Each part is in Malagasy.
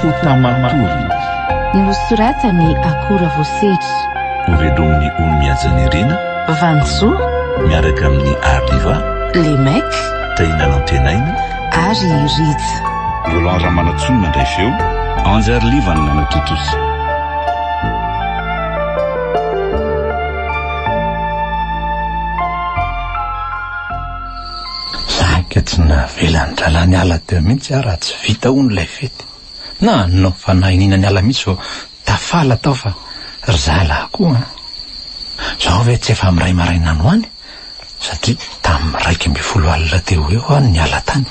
Fota-matory. Nosoratan'i Akora Voasedra. Hovelomin'i Olomihaja Nirina. Vanisoa. Miaraka amin'i Arliva. Lemec. Tahina Nantenaina. Ary Rija. Roland Ramanantsoa no nandray feo, Anjy Arliva no nanatontosa. Saika tsy navelan-drahalahy niala teo mihitsy aho raha tsy vita hono ilay fety. Na nanao fanahy iniana niala mihitsy vao tafala tao fa ry zalahy koa an! Izao ve tsy efa amin'iray maraina any ho any? Satria tamin'ny 11 alina teo ho eo aho no niala tany.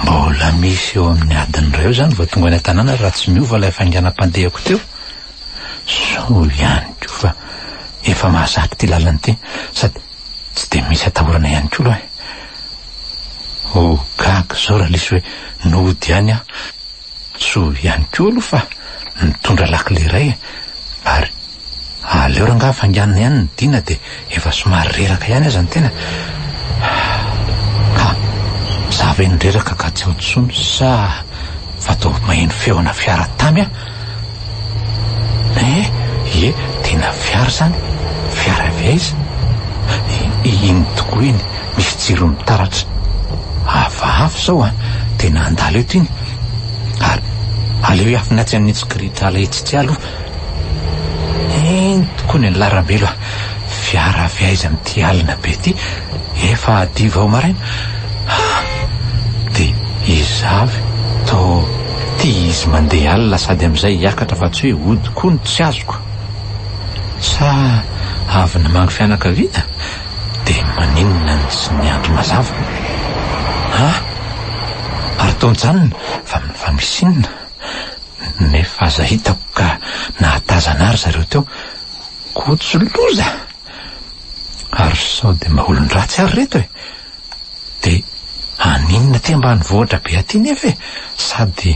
Mbola misy eo amin'ny adiny iray eo izany vao tonga any an-tanàna raha tsy miova ilay hafainganam-pandehako teo. Soa ihany koa fa efa mahazaka ity lalana ity sady Tsy dia misy atahorana ihany koa aloha e. Ho gaga izao raha lisy hoe nody ihany aho. Soa ihany koa aloha fa nitondra lakile iray e. Ary aleo rangaha fainganina ihany ny dina dia efa somary reraka ihany aza ny tena. Ka za ve no reraka ka tsy ao intsony sa fa toa maheno feona fiara tamy aho? Eh, ie, tena fiara izany, fiara avy aiza? Iny tokoa iny, misy jiro mitaratra. Hafahafa izao an, tena handalo eto iny. Ary aleo hiafina atsy amin'itsy kirihitrala itsy tsy aloha. Iny tokoa ny an'i Larambelo a, fiara avy aiza amin'ity alina be ity? Efa hadiva ao maraina. Ha! Dia iza avy toa tia izy mandeha alina sady amin'izay hiakatra fa tsy hoe hody koa no tsy azoko. Sa avy namangy fianakaviana? Dia maninona no tsy niandry mazava? Ha! Ary toa mijanona fa fa misy inona? Nefa aza hitako ka nahatazana ahy ry zareo teo. Koa tsy loza! Ary sao dia mba olon-dratsy ary reto e! Dia haninona aty ambanivohitra be aty nefa e! Sady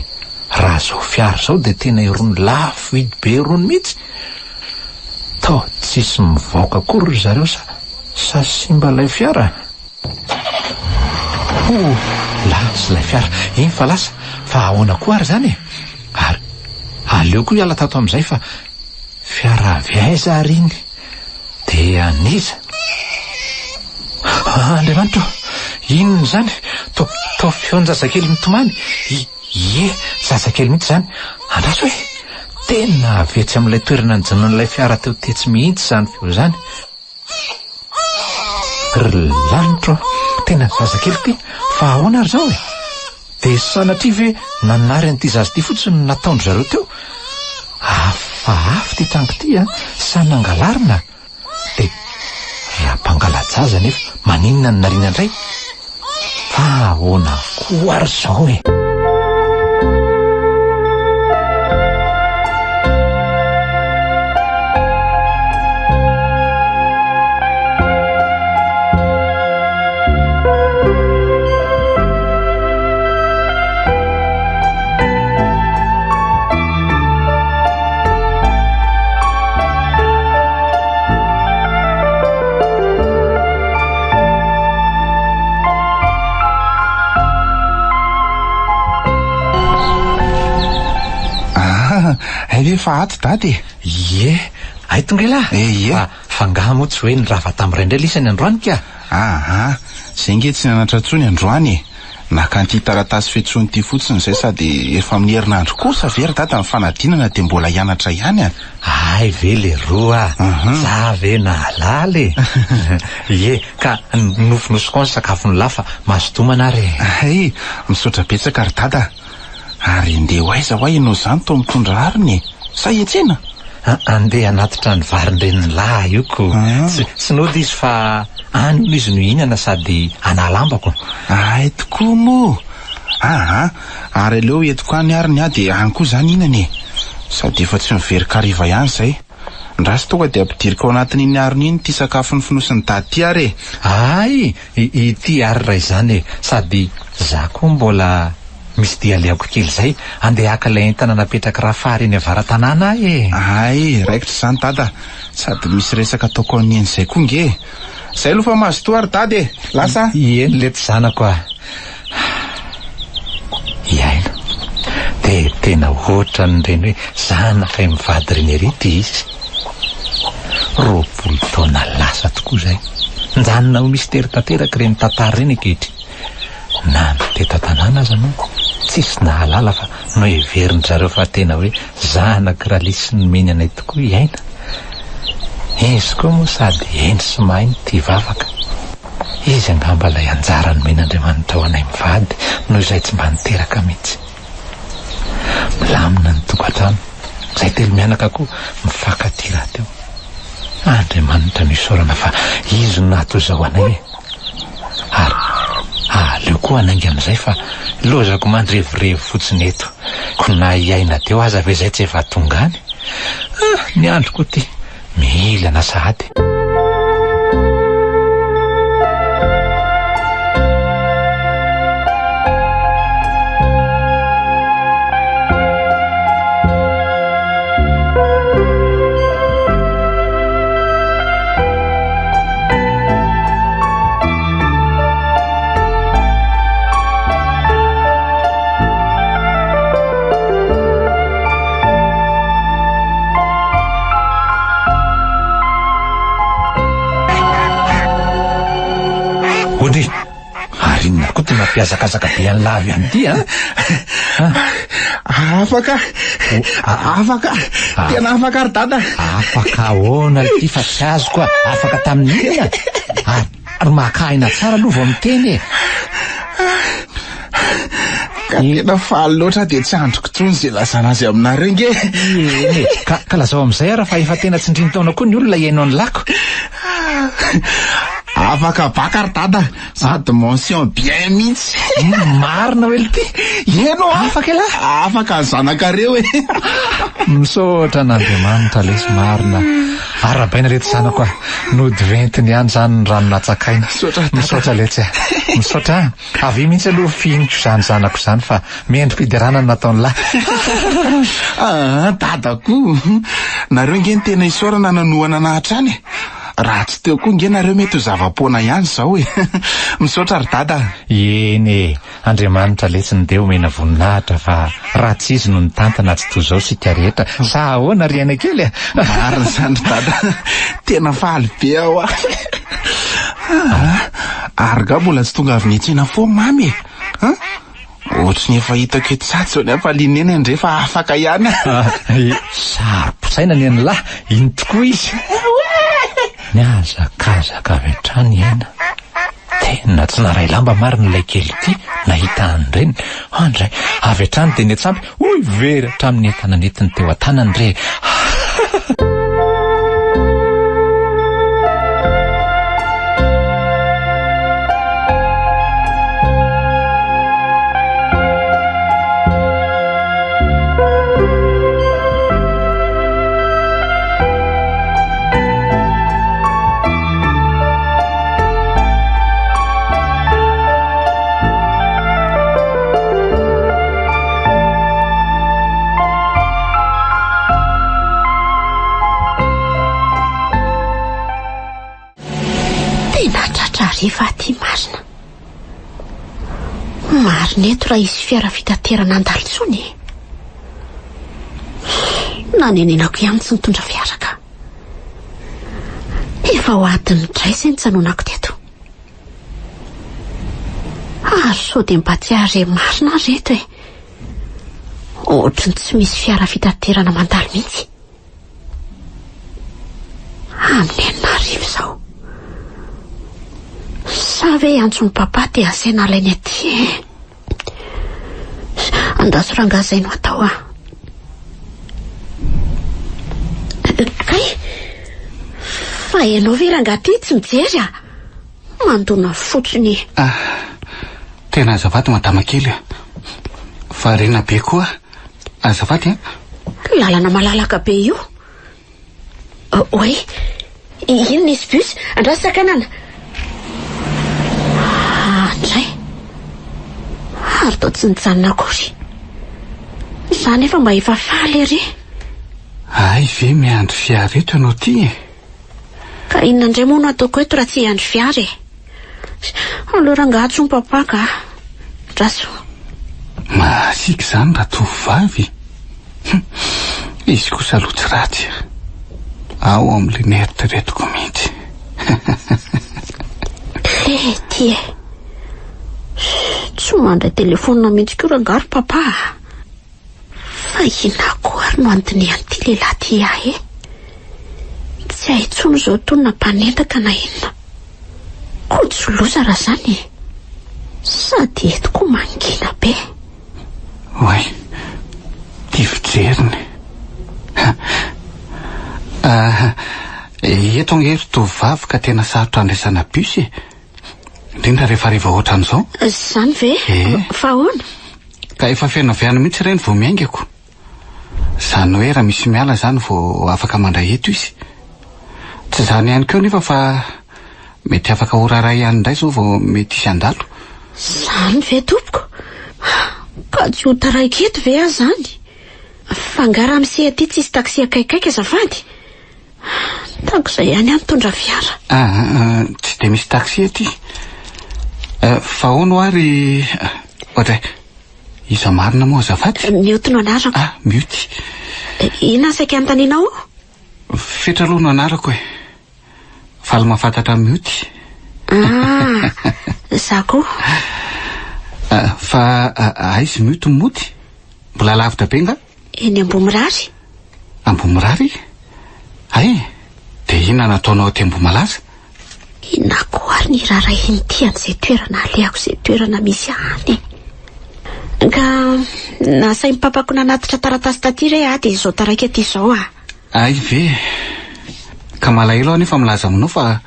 raha izao fiara izao dia tena irony lafo vidy be irony mihitsy! Toa tsisy mivaoka akory ry zareo sa sa simba ilay fiara? Ho! Lasa ilay fiara! Iny fa lasa! Fa ahoana koa ary izany e? Ary aleo koa hiala tato amin'izay fa Fiara avy aiza ary iny? Dia an'iza? Andriamanitra ô! Inona izany? Toa, toa feon-jazakely mitomany. I, ie, zazakely mihitsy izany. Andraso e! Tena avy etsy amin'ilay toerana nijanonan'ilay fiara teo tetsy mihitsy izany feo izany. Ry lanitro a! Tena zazakely ity, fa ahoana ary izao e? Dia sanatria ve nanary an'ity zaza ity fotsiny no nataon-dry zareo teo? Hafahafa ity tranga ity a! Sa nangalarina? Dia raha mpangala-jaza anefa maninona no nariana indray? Fa ahoana koa ary izao e? Ah, hay ve fa ato dada e? Ie, hay tonga elah. Eh, ie. Fa, fa angaha moa tsy hoe nirava tamin'ny iray indray lisany androany ka? Aha, zay nge tsy nianatra intsony androany e. Naka an'ity taratasy fiantsoana ity fotsiny izay sady efa amin'ny herinandro kosa ve ry dada ny fanadinana dia mbola hianatra ihany an! Hay ve leroa a! Za ve nahalala e! Ie, ka nofonosiko ao ny sakafon'lah fa mazotoa homana ary e! Hay, misaotra betsaka ry dada a! Ary ndeha ho aiza hoa ianao izany toa mitondra harona e? Sa hiantsena? Andeha hanatitra ny varin-drenin'lah io ko. Tsy tsy nody izy fa any hono izy no hihinana sady hanala ambako. Hay tokoa moa! Aa, ary aleo entiko any ary ny ahy dia any koa izany hihinana e! Sady efa tsy miverin-kariva ihany izay. Ndraso tonga dia ampidiriko ao anatin'iny harona iny ity sakafo nofonosin'i Dada ity ary e! Hay! Ity ary raha izany e! Sady za koa mbola misy dia alehako kely izay, andeha haka ilay entana napetrak'i Rafary eny avara-tanàna aho e! Hay! Raikitra izany Dada! Sady misy resaka ataoko an'i Neny izay koa nge e! Izay aloha fa mazotoa ary Dada e! Lasa a! Eny letsy zanako a! Hiaina. Dia tena ohatran'ireny hoe zanakay mivady ireny ery ity izy. 20 taona lasa tokoa izay. Nijanona ho mistery tanteraka ireny tantara ireny ankehitriny. Na ny teto an-tanàna aza moa tsisy nahalala fa noheverin-dry zareo fa tena hoe zanak'i Ralisy sy nomeny anay tokoa i Aina. Izy koa moa sady hendry sy mahay no tia vavaka. Izy angamba ilay anjara nomen'Andriamanitra ho anay mivady noho izay tsy mba niteraka mihitsy. Milamina ny tokantrano. Izay telo mianaka koa mifankatia rahateo. Andriamanitra no isaorana fa Izy no nahatoy izao anay e. Ary aleo koa hanainga amin'izay fa lozako mandrevirevy fotsiny eto. Ko na hiaina teo aza ve izay tsy efa tonga any? Ah, ny andro koa ity mihilana sahady. Ondry, ary inona koa ty mampihazakazaka be an'lah avy any ity an? Afaka, afaka, tena afaka ry dada. Afaka ahoana ity fa tsy azoko a, afaka tamin'ny inona? Ary Ary maka aina tsara aloha vao miteny e! Ka tena faly loatra dia tsy andriko intsony izay lazana azy aminareo nge. Eny e! Ka, ka lazao amin'izay ara fa efa tena tsindrin-taona koa ny olona hihaino an'i Lako. Afaka baka ry dada, sady mention bien mihitsy. Marina hoe lty? Eny oa! Afaka elah? Afaka ny zanakareo e! Misaotra an'Andriamanitra lesy marina. Arahabaina letsy zanako a! Nody ventiny ihany izany ny rano natsakaina. Misaotra dada. Misaotra letsy a! Misaotra a! Avia mihitsy aloha fihiniko izany zanako izany fa mendri-piderana ny nataon'lah. Aa dada koa! Nareo nge no tena isaorana nanohana anah hatrany e! Raha tsy teo koa nge nareo mety ho zava-poana ihany izao e! Misaotra ry dada a! Eny e! Andriamanitra letsy ny dia omena voninahitra fa raha tsy izy no nitantana tsy toy izao isika rehetra sa ahoana ry aina kely a! Marina izany ry dada, tena faly be aho a! Ary nga mbola tsy tonga avy niantsena foana mamy e? An? Ohatry ny efa hitako eto sady sao ny hafalian'i neny andre fa afaka ihany a! Saro-pisaina ny an'lah, iny tokoa izy! Nihazakazaka avy hatrany i Aina. Tena tsy naray lamba marina ilay kely ity nahita an'ireny. Andray, avy hatrany dia niantsampy, hoy very hatramin'ny entana nentiny teo an-tanany re. Tena tratra hariva aty marina. Marina eto raha hisy fiara fitaterana handalo intsony e. Nanenenako ihany tsy nitondra fiara ka. Efa ho adiny iray izay nijanonako teto. Ary sao dia mba tsy hahare marina aho reto e. Ohatry ny tsy misy fiara fitaterana mandalo mihitsy. Amin'ny 6000 izao. Sa ve hiantso ny papa dia asaina alainy aty e? Andraso rangahy izay no atao ah. Kay! Fa ianao ve rangahy ty tsy mijery ah? Mandona fotsiny. Ah, tena azafady madama kely a. Variana be koa. Azafady a. Lalana malalaka be io. Oay, iny nisy bus, andraso sakanana. Andray. Ary toa tsy nijanona akory. Izaho nefa mba efa faly ery. Hay ve miandry fiara eto ianao ty e? Ka inona indray moa no ataoko eto raha tsy hiandry fiara e? Aleo rangaha antsoin'i papa ka. Andraso. Masiaka izany ratovovavy. Hum, izy kosa aloha tsy ratsy a. Ao amin'ilay neritreretiko mihitsy. Fety e. Tsy mandray telefaonina mihitsy koa rangaha ry papa a. Fa inona koa ary no andinihan'ity lehilahy ity ahy e? Tsy hay intsony izao itony na mpanendaka na inona. Koa tsy loza raha izany e! Sady eto koa mangina be. Oay, ity fijeriny. Ah, eto ange ry tovovavy ka tena sarotra andraisana bus e. Indrindra rehefa hariva ohatran'izao. Izany ve? Eh. Fa ahoana? Ka efa feno avy any mihitsy ireny vao miainga ko. Izany hoe raha misy miala izany vao afaka mandray eto izy. Tsy izany ihany koa anefa fa mety afaka ora iray ihany indray izao vao mety hisy handalo. Izany ve tompoko? Ka tsy ho taraiky eto ve aho izany? Fa angaha ramose aty tsisy taxi akaikaiky azafady? Tahaka izay ihany aho mitondra fiara. Ah, tsy dia misy taxi aty. Eh, fa ahoana hoa ry... Ohatray, iza marina moa azafady? Mioty no anarako. Ah, Mioty. Inona no saika anontanianao? Fetra aloha no anarako e. Faly mahafantatra an'i Mioty. Ah, za koa. Ah, fa aiza Mioty no mody? Mbola lavitra be nga? Eny Ambohimirary. Ambohimirary? Hay, dia inona no ataonao aty Ambohimalaza? Inona koa ary ny raharahian'ity an'izay toerana alehako izay toerana misy ahy any e? Ka nasain'ny papako nanatitra taratasy taty re aho dia izao taraiky aty izao ah. Hay ve? Ka malahelo aho nefa milaza aminao fa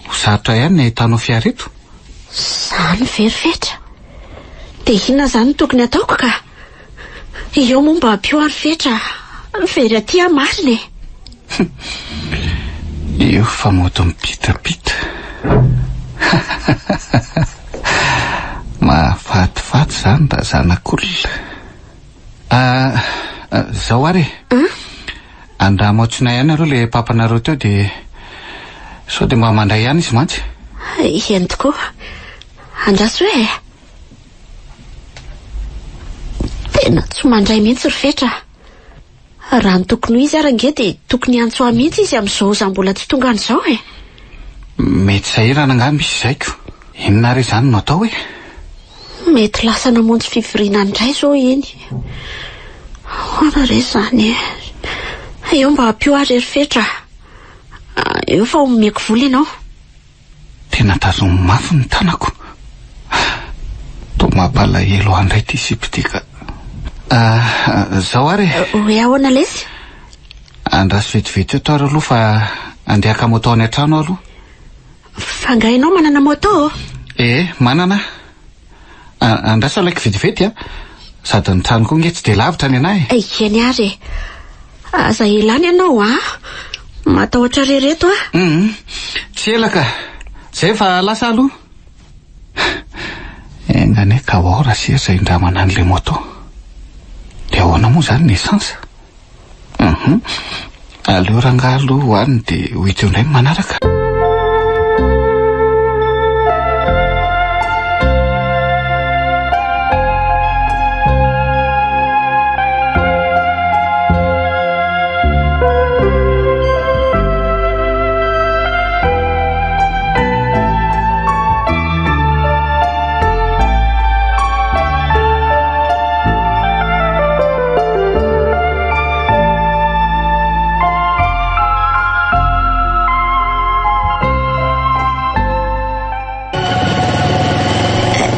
ho sarotra ihany ny ahitanao fiara eto. Izany ve ry Fetra? Dia inona izany no tokony hataoko ka? Eo moa mba ampio aho ry Fetra a! Very aty aho marina e! Io fa mody mipitapita. Mahafatifaty izany raha zanak'olona. Ah, zao ary e. Andramo antsoina ihany aloha ilay papanareo teo dia sao dia mba mandray ihany izy mantsy. Eny tokoa. Andraso e! Tena tsy mandray mihitsy ry Fetra a! Raha ny tokony ho izy ary ange dia tokony hiantso ahy mihitsy izy amin'izao za mbola tsy tonga any izao e! Mety sahirana angamba izy izay ko. Inona ary izany no atao e? Mety lasa namonjy fivoriana indray izao iny. Ahoana re izany e? Eo mba ampio ahy re ry Fetra a! Eo fa omeko vola ianao. Tena tazominy mafy ny tanako. Toa mampalahelo ahy indray ity sipa ity ka. Ah, zao ary e. Hoe ahoana lesy? Andraso vetivety eto ary aloha fa andeha haka moto any an-trano aho aloha. Fa angaha ianao manana moto? Eh, manana aho. Andraso alaiko vetivety a. Sady ny trano koa nge tsy dia lavitra ny anah e. Eny ary e. Aza ela any ianao a. Matahotra rery eto aho. Hum, tsy ela ka. Zay fa lasa aloha. Enga anie ka ho ao Rasera hindramana an'ilay moto. Dia ahoana moa izany ny essence? Hum, aleo rangahy aloha ho any dia ho hita eo indray ny manaraka.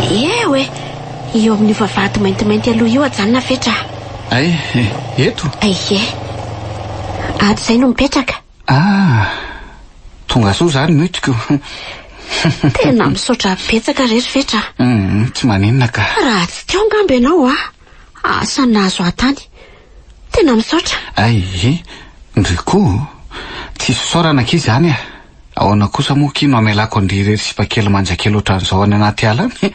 Eo e! Eo amin'io vavahady maintimainty aloha io ajanona Fetra a! Ay, eto? Ie. Ato izay no mipetraka. Ah, tonga soa izany mutiko. Tena misaotra betsaka re ry Fetra a! Tsy maninona ka. Raha tsy teo angamba ianao a, asa nahazo ahy tany. Tena misaotra. Ay, ndry koa. Tsisy fisaorana akia izany a. Ahoana kosa moa akia no hamelako an-dry irery sipakely manjakely ohatran'izao any anaty ala any?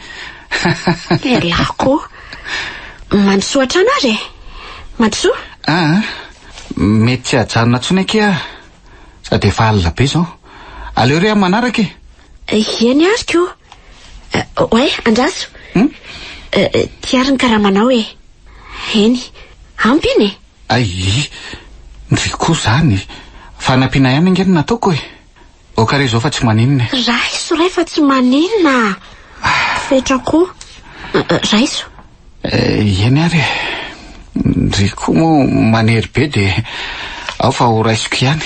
Elah koa. Mandrosoa hatrany ary e. Mandrosoa. Ah, mety tsy hajanona intsony akia aho. Sady efa alina be izao. Aleo re amin'ny manaraka e. Eny ary ko. Oay, andraso. Hmm? Ty ary ny karamanao e. Eny, ampy iny e. Ay, ndry koa izany. Fanampiana ihany ange no nataoko e. Ok re izao fa tsy maninona e. Raiso re fa tsy maninona. Fetra koa. Raiso. Eny ary e. Ndry koa moa manery be dia ao fa ho raisiko ihany.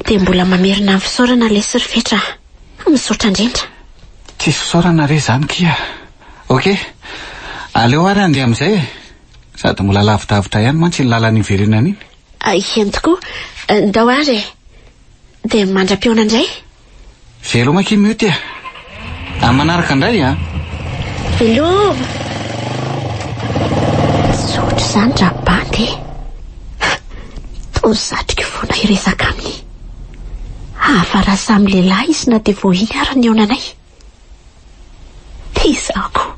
Dia mbola mamerina ny fisaorana lesy ry Fetra a. Misaotra indrindra. Tsisy fisaorana re izany kia. Ok. Aleo ary handeha amin'izay e. Sady mbola lavidavitra ihany mantsy iny lalana iverenana iny. Eny tokoa. Ndao ary e. Dia mandra-pihaona indray. Veloma akia Mioty a! Amin'ny manaraka indray a! Veloma! Tsy ohatr'izany Rabandy e! Toa satriko foana hiresaka aminy. Hafa raha samy lehilahy izy na dia vao iny ary ny nihaonanay. Dia izaho koa.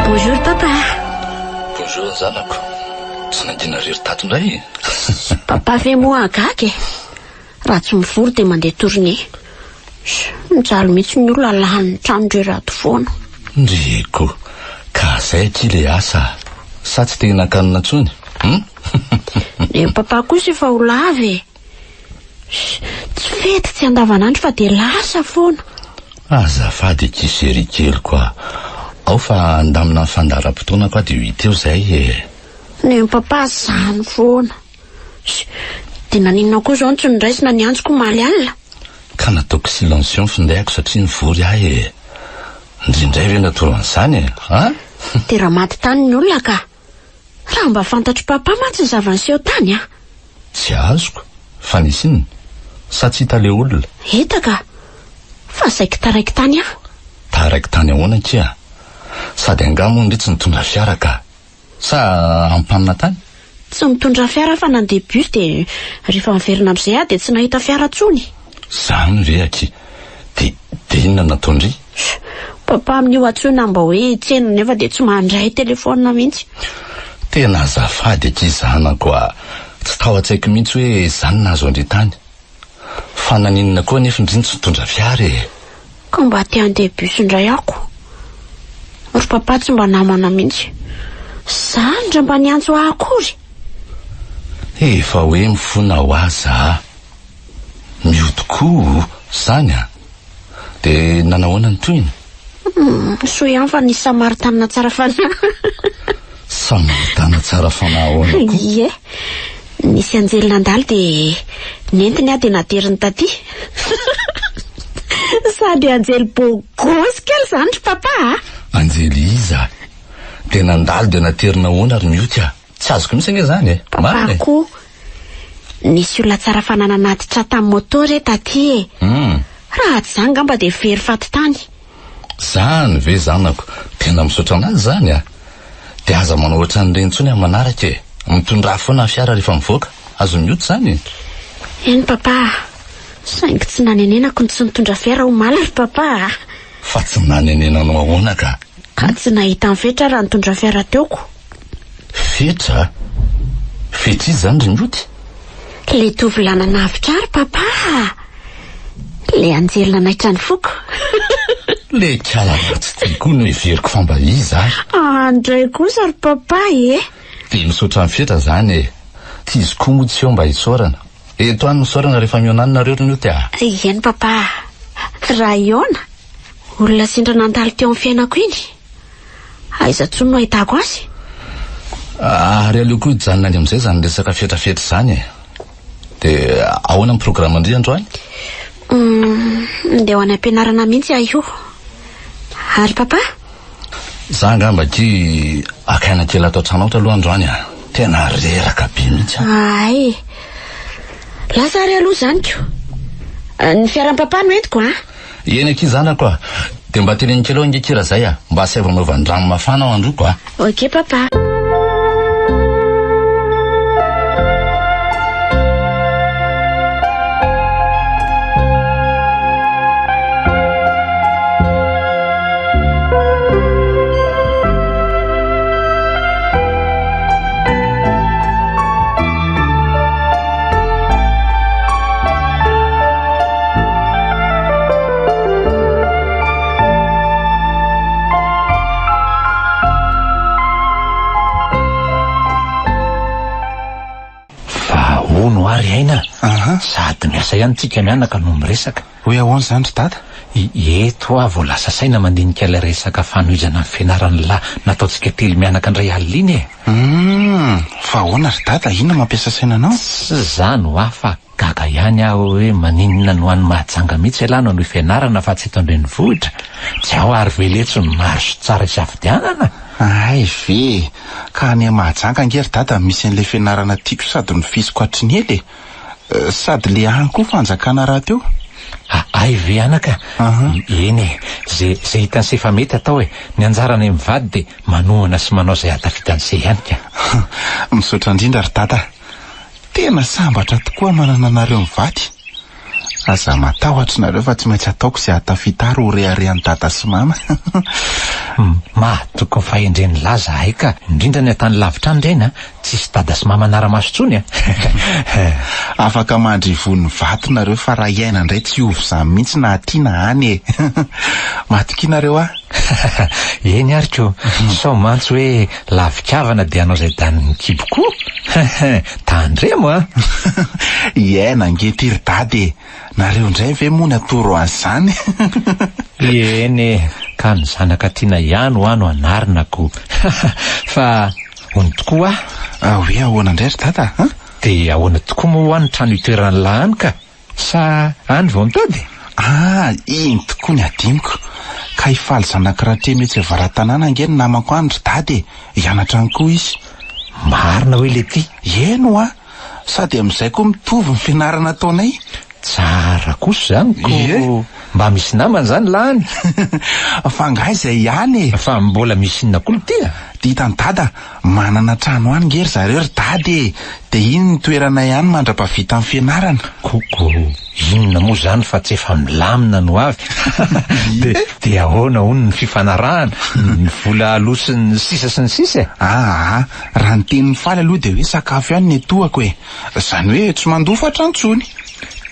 Bonjour papa. Bonjour zanako. Tsy nangina irery tato indray e? Papa ve moa gaga e? Raha tsy mivory dia mandeha tournée. Mijaly mihitsy ny olona lany tranon-dry rato foana. Ndry ko! Ka zay akia le asa a! Sa tsy te hihinan-kanina intsony? Hum? Ny papa kosa efa ho lava e! Tsy fety tsy andavanandro fa dia lasa foana. Azafady akia chérie keliko a! Ao fa handamina ny fandaharam-potoanako aho dia ho hita eo izay e! Ny papa zany foana. Dia naninona koa izao no tsy noraisina ny antsoko omaly alina? Ka nataoko silencieux ny findaiko satria nivory aho e! Ndry indray ve natoro an'izany e? An? Dia raha maty tany ny olona ka! Raha mba fantatr'i Papa mantsy ny zava-niseho tany an! Tsy azoko? Fa nisy inona? Sa tsy hita ilay olona? Hita ka! Fa saiky taraiky tany aho. Taraiky tany ahoana akia? Sady angaha moa ndry tsy nitondra fiara ka! Sa ampanina tany? Tsy nitondra fiara fa nandeha bus dia rehefa niverina amin'izay aho dia tsy nahita fiara intsony. Zany ve akia? Dia dia inona no nataon-dry? Papa amin'io antsoina mba hoe hitsena nefa dia tsy mandray telefaonina mihitsy. Tena azafady akia zanako a! Tsy tao an-tsaiko mihitsy hoe izany nahazo an-dry tany. Fa naninona koa anefa ndry no tsy nitondra fiara e? Ka mba te handeha bus indray aho ko. Ry papa tsy mba namana mihitsy. Zany raha mba niantso ahy akory. Efa hoe mifona ho ahy za. Mioty koa zany a! Dia nanahoana ny tohiny? Soa ihany fa nisy samaritanina tsara fanahy. Samaritana tsara fanahy ahoana koa? Ie. Nisy anjely nandalo dia nentiny aho dia nateriny taty. Sady anjely beau gosse kely izany ry papa a! Anjely iza? Dia nandalo dia naterina ahoana ry Mioty a? Tsy azoko mihitsy ange izany e! Marina e! Papa koa. Nisy olona tsara fanahy nanatitra tamin'ny moto re taty e! Raha tsy izany angamba dia very faty tany. Zany ve zanako? Tena misaotra anazy zany a! Dia aza manao ohatran'ireny intsony amin'ny manaraka e! Mitondrà foana ny fiara rehefa mivoaka. Azo mioty izany e! Eny papa a! Saingy tsy nanenenako ny tsy nitondra fiara omaly ry papa a! Fa tsy nanenenanao ahoana ka? Ka tsy nahita an'i Fetra raha nitondra fiara teo ko. Fetra? Fetra iza izany ry Mioty? Le tovolahy nanavotra ahy ry papa a! Le anjely nanaitra ny foko. Le kala ratsy ty koa no heveriko fa mba iza ary. Ah, ndray kosa ry papa e! Dia misaotra an'i Fetra izany e! Ty izy koa moa tsy eo mba hisaorana. Eto any misaorana rehefa mihaona any nareo ry Mioty a! Eny papa a! Raha hihaona, olona sendra nandalo teo amin'ny fiainako iny. Aiza tsony no ahitako azy? Ary aleo koa hijanona any amin'izay izany resaka fetrafetra izany e. Dia ahoana ny programan-dry androany? Ndeha ho any am-pianarana mihitsy aho io. Ary papa? Za angamba akia haka aina kely ato an-trano ato aloha androany a. Tena reraka be mihitsy aho. Hay. Lasa ary aloha izany ko. Ny fiaran'i papa no entiko an. Eny akia zanako a! Dia mba teneno kely eo ange kira zay a! Mba asaivo anaovany rano mafana aho androko a! Ok papa. Fa hono ary Aina, sady miasa ihany tsika mianaka no miresaka. Hoe ahoana izany ry dada? Eto aho vao lasa saina mandinika ilay resaka fanohizana ny fianaran'ny lahy nataontsika telo mianaka indray alina iny e! Humm! Fa ahoana ry dada, inona mampiasa saina anao? Tsy izany hoa fa gaga ihany aho hoe maninona no any Mahajanga mihitsy ialahy no hanohy fianarana fa tsy eto an-drenivohitra? Tsy ao ary ve letsy ny maro sy tsara isafidianana? Hay ve! Ka any Mahajanga ange ry dada no misy an'ilay fianarana tiako sady nofisiko hatry ny ela e! Sady le any koa fanjakana rahateo. Hay ve anaka? Eny e, ze ze hitan'i se fa mety atao e, ny anjaranay mivady dia manohana sy manao izay hahatafita an'i se ihany ka. Misaotra indrindra ry dada a! Tena sambatra tokoa manana anareo mivady. Aza matahotra nareo fa tsy maintsy ataoko izay hahatafita ahy ho reharehan'i dada sy mama. Mahatoky ny fahendren'i lahy zahay ka, indrindra ny an-tany lavitra any reny a! Tsisy dada sy mama anara-maso intsony a! Afaka mandry ivon'ny vato nareo fa raha hiaina indray tsy hiova izany mihitsy na aty na any e! Matokia nareo aho. Eny ary ko! Sao mantsy hoe lavi-kavana dia hanao izay danin'ny kibo koa? Tandremo a! Hiaina ange ity ry dada e! Nareo indray ve moa natoro an'izany? Eny e! Ka ny zanaka tiana ihany hoa no anarina ko! Fa hono tokoa hoa? Ah hoe ahoana indray ry dada a? Dia ahoana tokoa moa hoa ny trano itoeran'lah any ka? Sa any vao mitady? Ah, iny tokoa ny adinoko! Ka i Faly zanak'i Ratrema etsy avara-tanàna ange no namako any ry dada e! Hianatra any koa izy. Marina hoe letia? Eny hoa! Sady amin'izay koa mitovy ny fianarana ataonay. Tsara kosa izany ko. Ie. Mba misy namana izany lany. Fa angaha izay ihany e. Fa mbola misy inona koa ity a? Dia hitan'i Dada, manana trano any nge ry zareo ry Dada e. Dia iny ny toeranay any mandra-pahavita ny fianarana. Koko, inona moa izany fa tsy efa milamina no avy. Dia dia ahoana hono ny fifanarahana, ny vola aloa sy ny sisa sy ny sisa e? Aa, Raha ny tenin'i Faly aloha dia hoe sakafo ihany ny etoako e! Izany hoe tsy mandoa fatra intsony.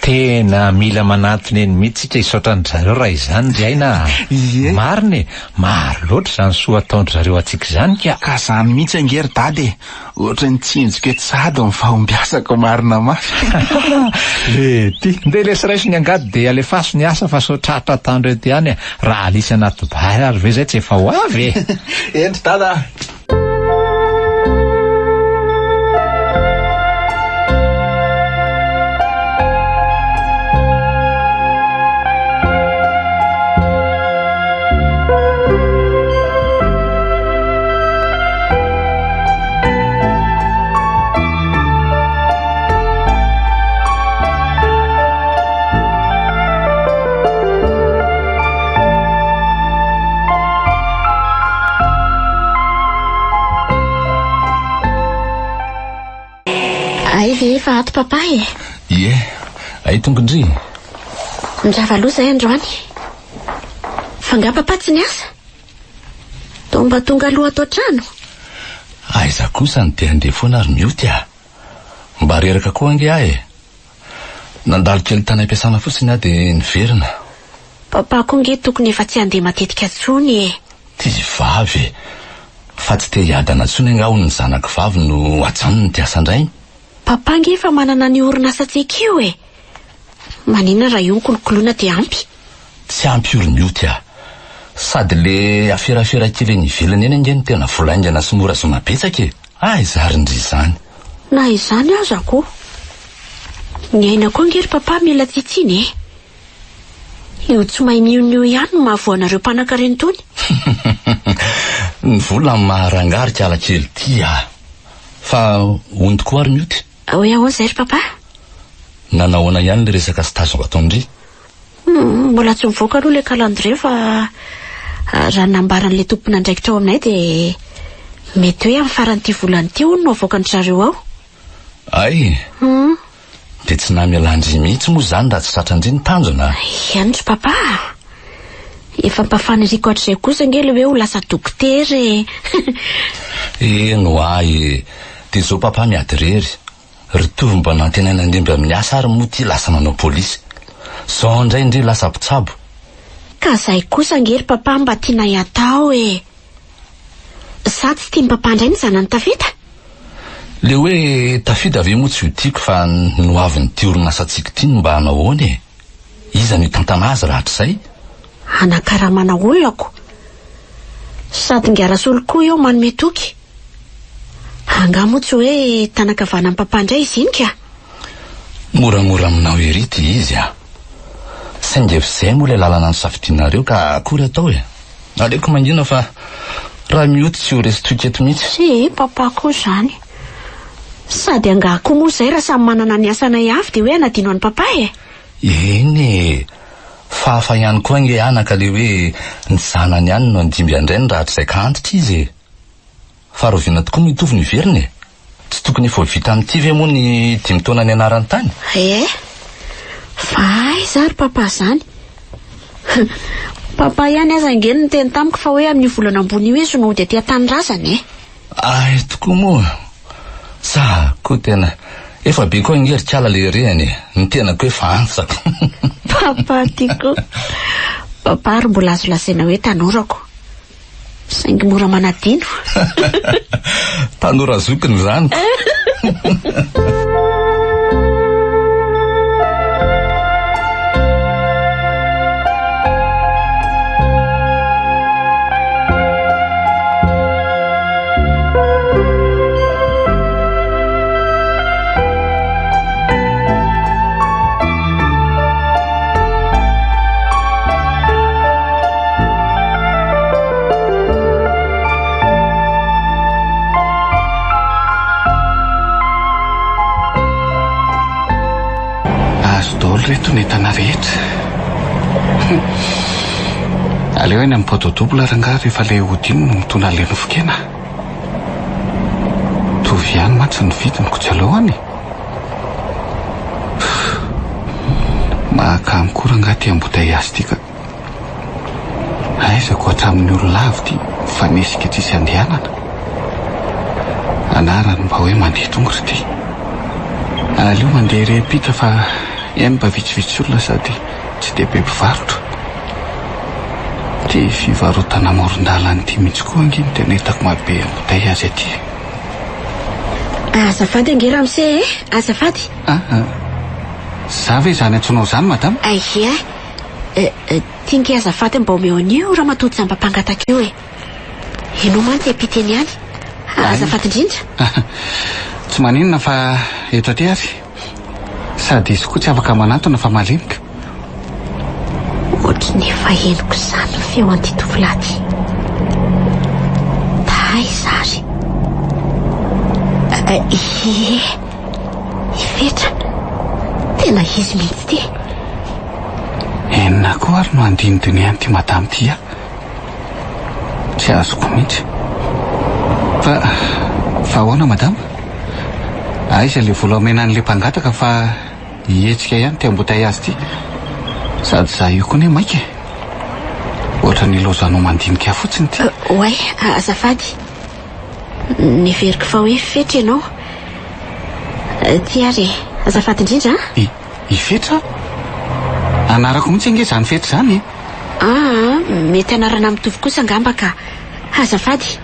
Tena mila manantona eny mihitsy tsika hisaotra an-dry zareo raha izany ry Aina a! Ie. Marina e! Maro loatra izany soa ataon-dry zareo antsika izany ka! Ka izany mihitsy ange ry Dada e! Ohatry ny tsinjoko eto sahady ny fahombiazako marina mafy. Lety! Ndeha lesy raiso ny angady dia alefaso ny asa fa sao tratra atandro eto ihany e! Raha alisy anaty bar ary ve izay tsy efa ho avy e! Eny ry Dada a! Ay ve efa ato papa e? Ie, ay tonga ndry. Nirava aloha izay androany. Fa nga papa tsy niasa? Toa mba tonga aloha ato an-trano. Aiza kosa no te handeha foana ry mioty a! Mba reraka koa ange aho e! Nandalo kely tany am-piasana fotsiny aho dia niverina. Papa koa nge tokony efa tsy handeha matetika tsony e! Ty vavy e! Fa tsy te hiadana tsony angaha hono ny zanako vavy no ajanony ity asan-drainy? Papa nge efa manana an'io orinasantsika io e! Maninona raha io no kolokoloina dia ampy? Tsy ampy io ry mioty a! Sady le aferafera kely eny ivelany eny ange no tena vola haingana sy mora zoma betsaka e! Aiza ary ndry izany? Na izany aza ko! Ny aina koa ange ry papa mila tsitsiana e! Io tsy mahay mionona io ihany no mahavoa anareo mpanankarena itony. Ny vola no maha rangahy ry kala kely ity a! Fa hono tokoa ary mioty? Hoe ahoana izay ry papa? Nanahoana ihany le resaka stage nataon-dry? Mbola tsy mivoaka aloha ilay calendrier fa raha ny nambaran'ilay tompon'andraikitra ao aminay dia mety hoe amin'ny faran'ity volana ity hono no avoakan-dry zareo ao. Hay! Dia tsy namelan-dry mihitsy moa izany raha tsy tratran-dry ny tanjona? Ihany ry papa a! Efa mba faniriako hatrizay kosa ange ilay hoe ho lasa dokotera e! Eny hoa e! Dia izao papa miady irery. Ry Tovo mba nantenaina handimby amin'ny asa ary moa ity lasa nanao polisy. Izao indray ndry lasa mpitsabo. Ka izay kosa ange ry papa mba tianay hatao e! Sa tsy tian'i papa indray ny zanany tafita? Le hoe tafita ve moa tsy ho tiako fa ny ho avin'ity orinasantsika ity no mba hanao ahoana e? Iza no hitantana azy rahatrizay? Hanakaramana olona ko! Sady ingahy Rasolo koa eo manome toky. Angaha moa tsy hoe tanan-kavanan'i papa indray izy iny ka? Moramora aminao ery ity izy a! Saingy efa izay moa ilay lalana nosafidianareo ka akory atao e! Aleoko mangina fa raha mioty tsy ho resy toky eto mihitsy. Tsia, papa koa izany. Sady angaha koa moa izay raha samy manana ny asanay avy dia hoe hanadino an'i papa e? Eny e! Fa hafa ihany koa ange anaka ilay hoe ny zanany ihany no handimby an-drainy raha hatrizay ka antitra izy e! Fa rahoviana tokoa moa hitovy no hiverina e? Tsy tokony efa ho vita amin'ity ve moa ny dimy taona nianarany tany? Eh! Fa aiza ary papa izany? Papa ihany aza ange no niteny tamiko fa hoe amin'io volana ambony io izy no hody aty an-tanindrazana e! Ay tokoa moa! Za koa tena efa be koa ange ry kala le rehany e! Ny tenako efa antsako! Papa ty koa! Papa ary mbola azo lazaina hoe tanorako. Saingy mora manadino. Tanora zokiny izany. Azo daholo reto ny entana rehetra. Aleo eny amin'ny pot au double rangahy rehefa ilay hody iny no mitondra an'ilay nofon-kena. Mitovy ihany mantsy ny vidiny ko tsy aleo any e. Mahakamo koa rangahy ity embouteillage ity ka. Aiza ko hatramin'ny olona avy ity mifanesika tsisy andehanana. Anarany mba hoe mandeha tongotra ity. Aleo mandeha ery ampita fa eny mba vitsivitsy olona sady tsy dia be mpivarotra. Ity fivarotana amoron-dalana ity mihitsy koa ange no tena hitako maha be embouteillage aty e. Azafady ange ramose e! Azafady. Ah, za ve izany antsoinao izany madama? Aia. Ty nge azafady mba omeo an'io ramatoa jamba mpangataka io e! Ianao mantsy ampita eny ihany. Azafady indrindra. Tsy maninona fa eto aty ary. Sady izy koa tsy afaka manantona fa malemy ka. Ohatry ny efa henoko izany ny feo an'ity tovolahy ity. Taiza ary? Ie, i Fetra. Tena izy mihitsy ity. Inona koa ary no andinidinihan'ity madama ity ahy? Tsy azoko mihitsy. Fa, fa ahoana madama? Aiza ilay vola omena an'ilay mpangataka fa hihetsika ihany ity embouteillage ity? Sady izaho io koa anie maika e. Ohatran'ny ilaozanao mandinika fotsiny ity. Oay, azafady. Neveriko fa hoe Fetra ianao. Ty ary e, azafady indrindra an. I, i Fetra? Anarako mihitsy ange izany Fetra izany e. Aa, mety anarana mitovy kosa angamba ka. Azafady.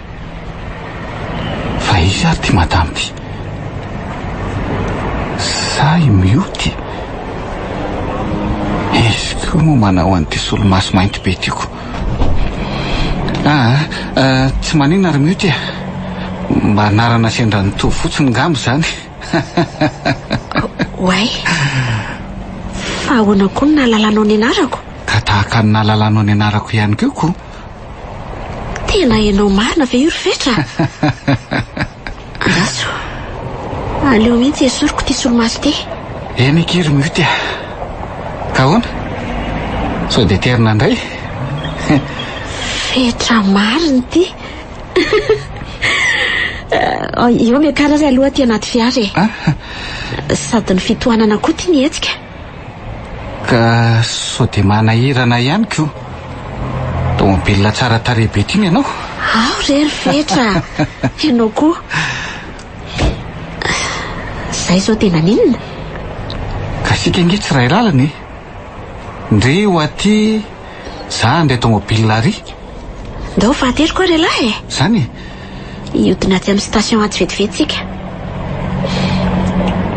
Fa iza ary ity madama ity? Sa i Mioty? Izy koa moa manao an'ity solomaso mainty be ity ko. Aa, tsy maninona ry Mioty a. Mba anarana sendra nitovy fotsiny ngamba izany. Oay! Fa ahoana koa no nahalalanao ny anarako? Ka tahaka ny nahalalanao ny anarako ihany koa ko. Tena ianao marina ve io ry Fetra? Andraso. Aleo mihitsy esoriko ity solomaso ity. Eny akia ry Mioty a. Ka ahoana? Sao dia terina indray? Fetra marina ity. Eo miakara ary aloha aty anaty fiara e. Ah. Sady ny fitohanana koa ity mihetsika. Ka sao dia manahirana ihany ko. Tomobilina tsara tarehy be ity ny anao. Ao re ry Fetra. Ianao koa. Zay izao dia naninona? Ka isika ange tsy iray lalana e. Ndry ho aty, za handray tomobilina ary. Ndao fa ateriko ary ialahy e. Zany e? Hiodina atsy amin'ny station atsy vetivety tsika.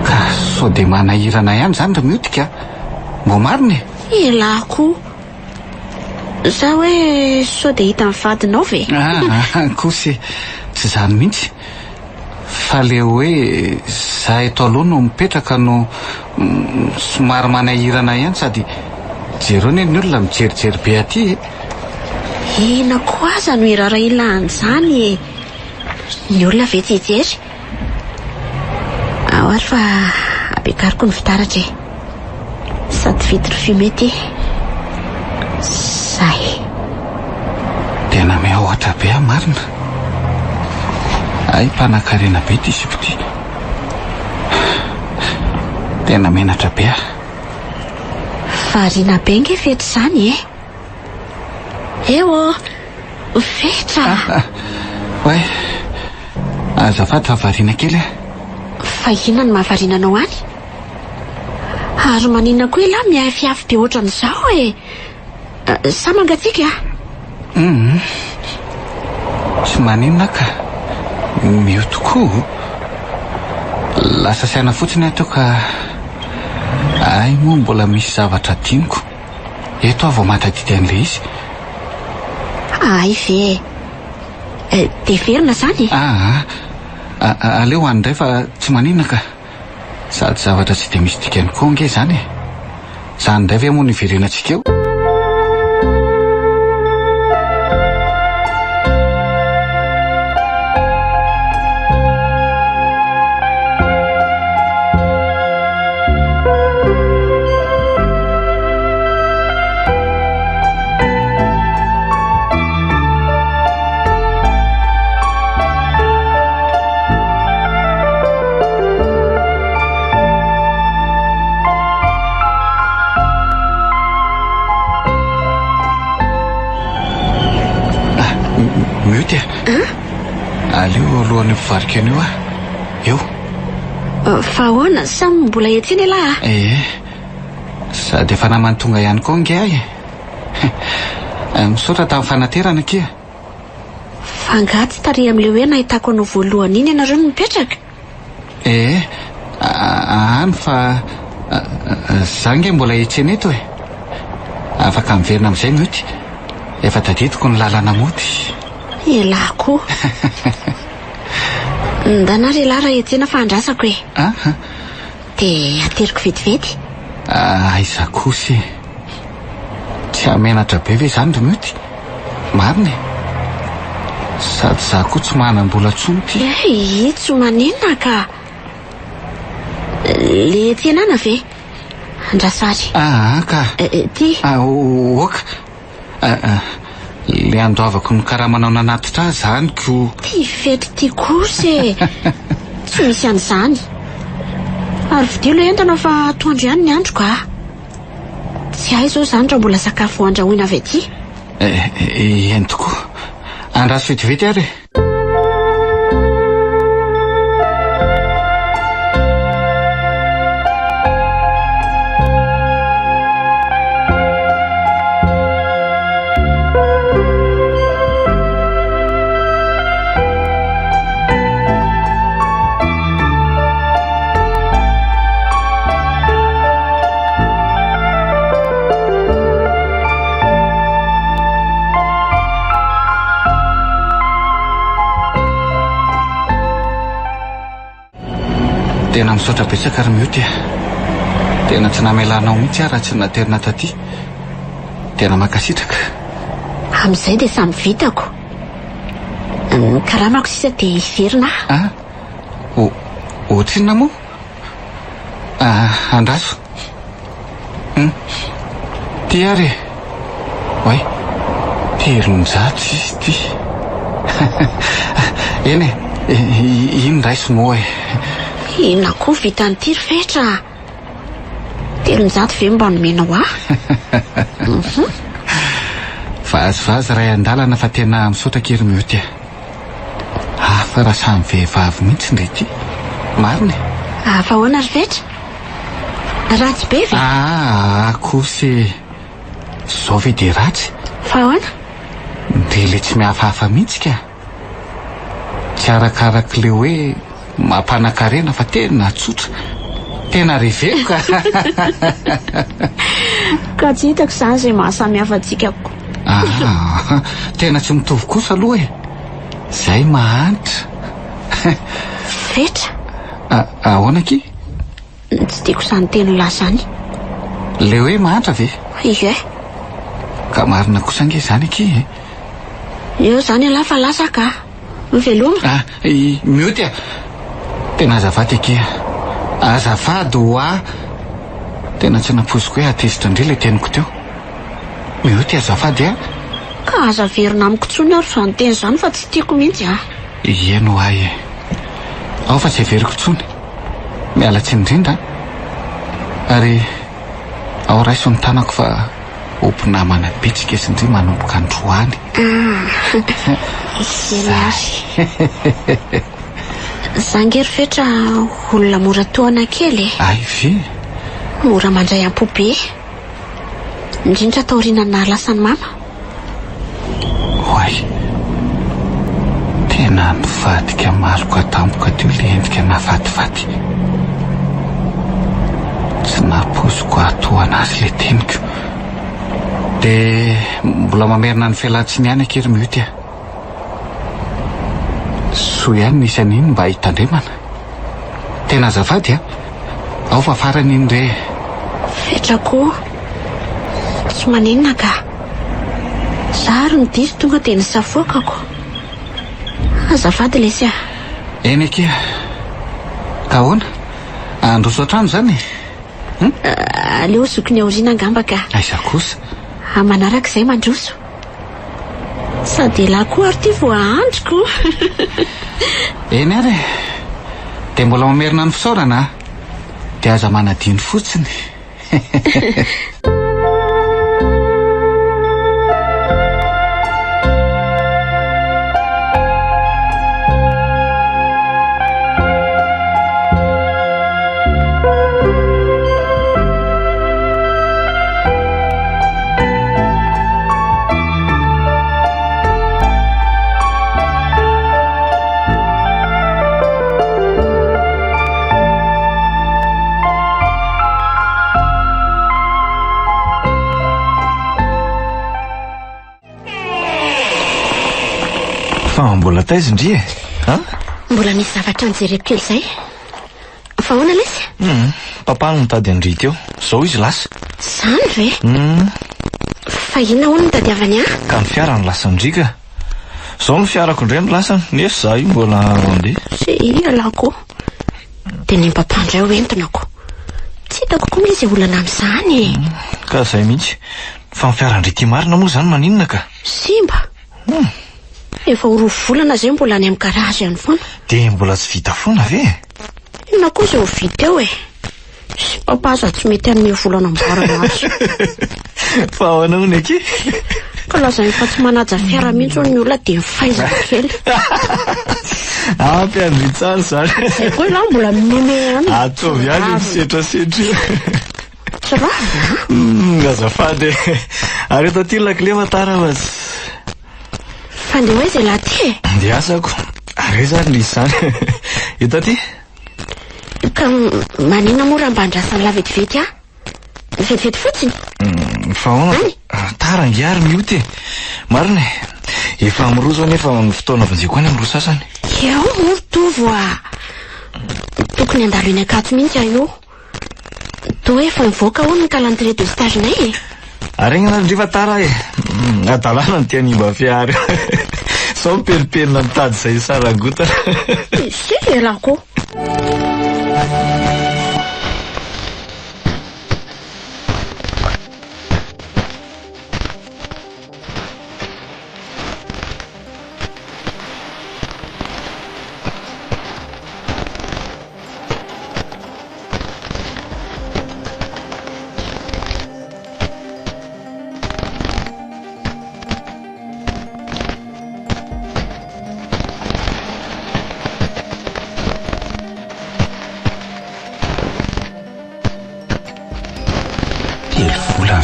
Ka sao dia manahirana ihany izany ry Miotika a. Mbô marina e. Ialahy koa. Sa hoe sao dia hitan'ny vadinao ve? Ah, kosa e. Tsy izany mihitsy. Fa le hoe za eto aloha no mipetraka no somary manahirana ihany sady jereo anie ny olona mijerijery be aty e. Inona koa aza no irarahila an'izany e? Ny olona ve tsy hijery? Ao ary fa ampiakariko ny fitaratra e. Sady vitre fumée ty. Zay. Tena mihaotra be aho marina. Hay mpanakarena be ty sipa ty. Tena menatra be aho. Variana be nge fetra izany e. Eo ô! Fetra! Oay, azafady fa variana kely aho. Fa inona no mahavariana anao any? Ary maninona koa ialahy miafiafy be ohatran'izao e? Sa mangatsiaka? Hum, tsy maninona aho ka. Mio tokoa. Lasa saina fotsiny aho teo ka. Hay moa mbola misy zavatra adinoko. Eto aho vao mahatadidy an'ilay izy. Hay ve e. Dia velona izany e? Aa, aleo any indray fa tsy maninona ka. Sady zavatra tsy dia misy dikany koa ange izany e! Izany indray ve moa no hiverenantsika eo? Ah, mioty e. Aleo alohan'ny mpivarika an'io aho. Eo. Fa ahoana? Samy mbola etsy eny ialahy a? Ee. Sady efa naman'ny tonga ihany koa ange ahy e. Misaotra tamin'ny fanaterana akia. Fa angaha tsy tary amin'ilay hoe nahitako anao voalohany iny ianareo no mipetraka? Ee, any fa za ange mbola hiantsena eto e. Afaka miverina amin'izay mioty. Efa tadidiko ny lalana mody. Elah koa. Ndana ary elah raha hiantsena fa andrasako e. Aha. Dia ateriko vetivety. Aiza kosa e. Tsy hahamenatra be ve izany ry Mioty? Marina e. Sady izaho koa tsy manam-bola intsony ity. Hey, tsy maninona ka. Le tsenana ve? Andraso ary. Aa ka. Ty. Oka. Le andoavako ny karamanao nanatitra ahy izany ko. Ty fety ty kosa e! Tsy misy an'izany. Ary vidio ilay entana fa atoandro ihany ny andro ka. Tsy hay izao izany raha mbola sakafo andrahoina avy aty. Eny tokoa. Andraso vetivety ary e. Tena misaotra betsaka ry Mioty a. Tena tsy namelanao mihitsy aho raha tsy naterina taty. Tena mankasitraka. Amin'izay dia samy vitako. Ny karamako sisa dia hiverina aho. Ah, o, ohatrinona moa? Ah, andraso. Hum. Ty ary e. Oay, 300 izy ity. Eny e, iny raiso moa e. Inona koa vitan'ity ry Fetra a? 300 ve mba nomenao ahy? Vazivazy ray an-dalana fa tena misaotra akia ry Mioty a. Hafa raha samy vehivavy mihitsy ndry ity. Marina e. Hafa ahoana ry Fetra? Ratsy be ve? Aa kosa e. Zao ve dia ratsy? Fa ahoana? Ndry le tsy mihafahafa mihitsy ka. Tsy arakarak'le hoe mampanakarena fa tena tsotra. Tena reveko ka. Ka tsy hitako izany izay mahasamihafa antsika ko. Aa, tena tsy mitovy kosa aloha e. Zay mahantra. Fetra. Ahoana akia? Tsy tiako izany teny lahy izany. Le hoe mahantra ve? Ie. Ka marina kosa ange izany akia e. Eo izany ialahy fa lasa ka. Miveloma. Ah, i Mioty a! Tena azafady akia. Azafady hoa! Tena tsy nampoiziko hoe hahatezitra an-dry ilay teniko teo. Mioty azafady a! Ka aza averina amiko intsony ary izany teny izany fa tsy tiako mihitsy a! Ieny hoa e! Ao fa tsy heveriko intsony. Miala tsiny indrindra a! Ary ao raiso ny tanako fa ho mpinamana be tsika sy ndry manomboka androany. Ah! Eny ary. Za nge ry Fetra olona mora tohana kely e! Hay ve? Mora mandray am-po be. Indrindra taorian'ny nahalasan'i mama. Oay! Tena nivadika maloka tampoka teo ilay endrika nahafatifaty. Tsy nampoiziko hahatohana azy ilay teniko. Dia mbola mamerina ny fialantsiny ihany akia ry Mioty a! Soa ihany nisy an'iny mba hitandremana. Tena azafady a! Ao fa farany iny re. Fetra koa. Tsy maninona ka. Za ary no diso tonga dia nisafoakako. Azafady lesy a. Eny akia. Ka ahoana? Handroso hatrany izany e? Hum? Aleo zokiny aoriana angamba ka. Aiza kosa? Manaraka izay mandroso. Sady elah koa ary ty vao ahandriko. Eny ary e. Dia mbola mamerina ny fisaorana a. Dia aza manadino fotsiny. Fa mbola taiza ndry e? A? Mbola nisy zavatra nijereko kely izay. Fa ahoana lesy? Hum, papa no nitady an-dry teo. Zao izy lasa. Zany ve? Hum. Fa inona hono no tadiavany ahy? Ka ny fiara no lasan-dry ka. Zao ny fiarako indray no lasany, nefa za io mbola handeha. Tsy ialahy koa. Dia ny papa indray ho entina ko. Tsy hitako koa anie izay olana amin'izany e. Ka zay mihitsy. Fa ny fiaran-dry ity marina moa izany maninona ka? Simba. Hum. Efa ho roa volana izay mbola any amin'ny garage any foana. Dia mbola tsy vita foana ve? Inona koa izay ho vita eo e? Sy papa aza tsy mety hanome vola hanamboarana azy. Fa ahoana hono akia? Ka lazainy fa tsy manaja fiara mihitsy hono ny olona dia mifaizana kely. Ampy an-dry tsara izany. Izay koa ialahy mbola mimeme ihany. Ataovy ihany io misetrasetra io. Tsy rava a? Hmm, azafady e. Ary eto aty ny lakile fa tara fa tsy... Fa andeha ho aiza ialahy ty e? Andeha asako. Ary aiza ary ny izy izany? Eto aty. Ka maninona moa raha mba andrasan'lah vetivety ahy? Vetivety fotsiny? Hmm, fa ahoana? Any? Ah, tara ange ary mioty e. Marina e. Efa amin'ny roa izao nefa ny fotoana vonjeko any amin'ny roa sasany. Eo moa ry Tovo a! Tokony handalo eny Ankatso mihitsy aho io. Toa efa nivoaka hono ny calendrier de stage-nay e! Aregnana ndry fa tara e! Hadalana ny te hanimba fiara io. Sao mipelipelina mitady izay hisarangotana. Ise elah ko!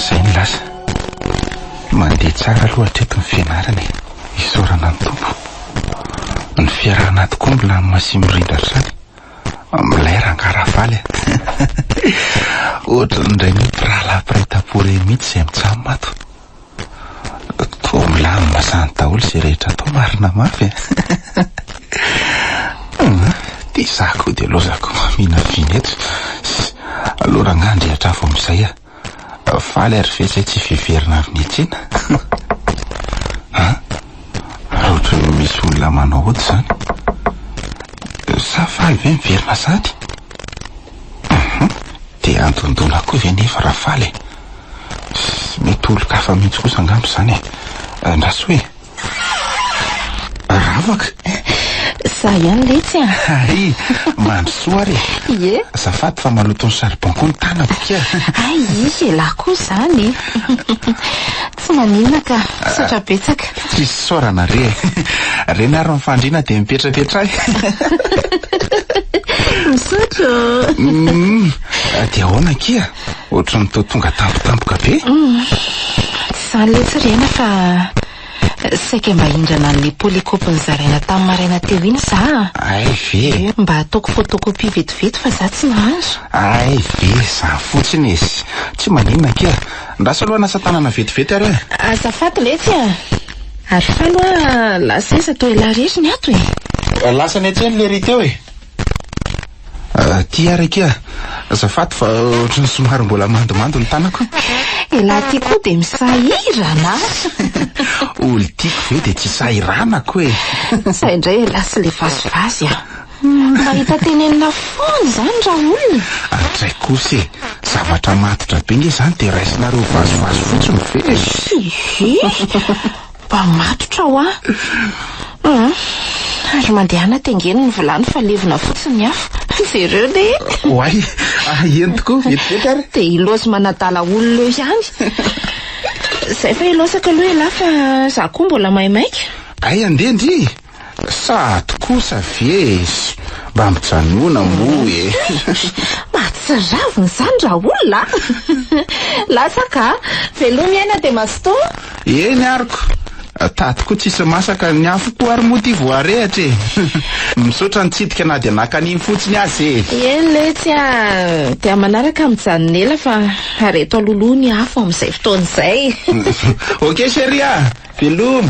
Izay ny lasa. Mandeha tsara aloha hatreto ny fianarana e. Isaorana ny Tompo. Ny fiarahana ato koa milamina sy mirindra hatrany. Milay rangahy Rafaly a. Ohatran'ireny hoe mpirahalahy mpiray tampo ireny mihitsy izay mijanona ato. Toa milamina izany daholo izay rehetra atao marina mafy e. Dia izaho koa dia lozako maminavina eto. Aleo rangahy handrehitra afo amin'izay aho. Faly ary ve izay tsy fiverina avy niantsena? An? Ary ohatran'ny misy olona manao ody izany. Sa faly ve miverina sahady? Hum, dia andondona koa ve nefa raha faly e? Mety olon-kafa mihitsy kosa angamba izany e. Andraso e. Ravaka. Za ihany letsy a. Hay, mandrosoa ary e. Ie. Azafady fa maloto ny charbon koa ny tanako kia. Hay, elah koa izany. Tsy maninona ka, misaotra betsaka. Tsisy isaorana re e. Reny ary ny fandriana dia mipetrapetra ahy. Misaotra ô. Hum, dia ahoana akia? Ohatran'ny toa tonga tampotampoka be. Tsy izany letsy Rena fa saika mba hindrana an'ilay polycope nozaraina tamin'ny maraina teo iny za a. Hay ve e. Mba ataoko photocopie vetivety fa za tsy nahazo. Hay ve, izany fotsiny e. Tsy maninona akia. Andraso aloha hanasa tanana vetivety ary e. Azafady letsy a. Ary faly hoa lasa aiza toa elah rery ny ato e. Lasa niantsena lery teo e. Ty ary akia, azafady fa ohatran'ny somary mbola mandomando ny tanako. Elah ty koa dia misahirana a! Olo tiako ve dia tsy sahiranako e! Zay indray elah sy le vazivazy a! Mahita tenenina foana izany raha olona. Hatray kosa e! Zavatra matotra be nge izany dia raisinareo vazivazy fotsiny ve e! Hihi! Mba matotra hoa. Hum. Ary mandehana tengeno ny vilany fa levona fotsiny ny afo. Jereo le. Oay, eny tokoa, vetivety ary. Dia ilaozy manadala olona eo ihany. Zay fa ilaozako aloha elah fa za koa mbola maimaika. Hay andeha ndry. Sa ato kosa ve e? Mba mijanona moa e! Mahatsiravina izany raolona a! Lasa ka! Veloma aina dia mazotoa! Eny ariko! Tato koa tsisy masaka, ny afo koa ary moa ity vao arehatra e! Misaotra nitsidika na dia naka an'iny fotsiny aza e! Eny letsy a! Dia manaraka mijanona ela fa areto aloloha ny afo amin'izay fotoana izay! Ok chérie a! Veloma!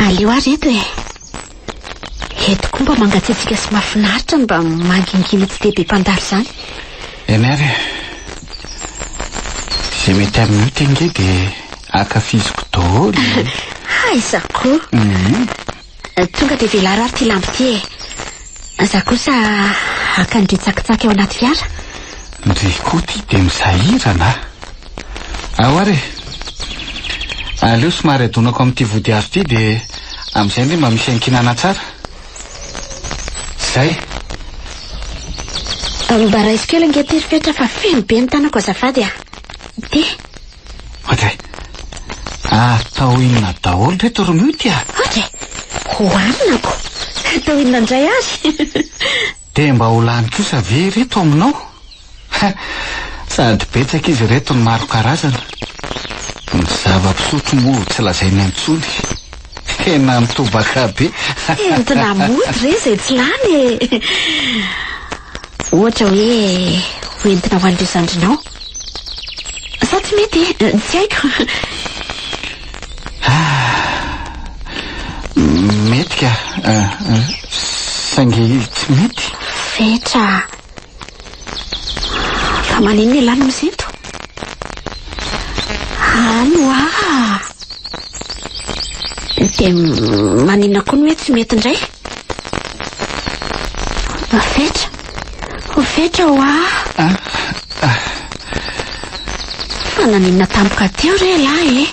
Aleo ary eto e. Eto koa mba mangatsiatsiaka sy mahafinaritra no mba mangingina tsy dia be mpandalo izany. Eny ary e. Izay mety amin'io ty ange dia ankafiziko daholo. Aiza koa. Tonga dia velaro ary ity lamba ity e. Za kosa haka an-dry tsakitsaky ao anaty fiara. Ndry koa ity dia misahirana a. Ao ary e. Aleo somary adonako amin'ity vodihazo ity dia amin'izay ndry mba misy ankinana tsara. Zay. Mba raiso kely ange ity ry Fetra fa feno be ny tanako azafady a. Ity. Ohatray. Atao inona daholo ireto ry Mioty a? Ohatray. Hohanina ko. Atao inona indray ary? Dia mba ho lany kosa ve ireto aminao? Sady betsaka izy ireto no maro karazana. Ny zava-pisotro moa tsy lazaina intsony. Tena mitobaka be. Entina mody re izay tsy lany e. Ohatra hoe hoentina ho an'ireo zandrinao. Sa tsy mety e? Tsy haiko. Mety ka. Saingy tsy mety. Fetra. Fa maninona ialahy no misento? Any hoa. Dia maninona koa ny hoe tsy mety indray? Fetra. Fetra hoa. Ah, ah. Fa naninona tampoka teo re ialahy e?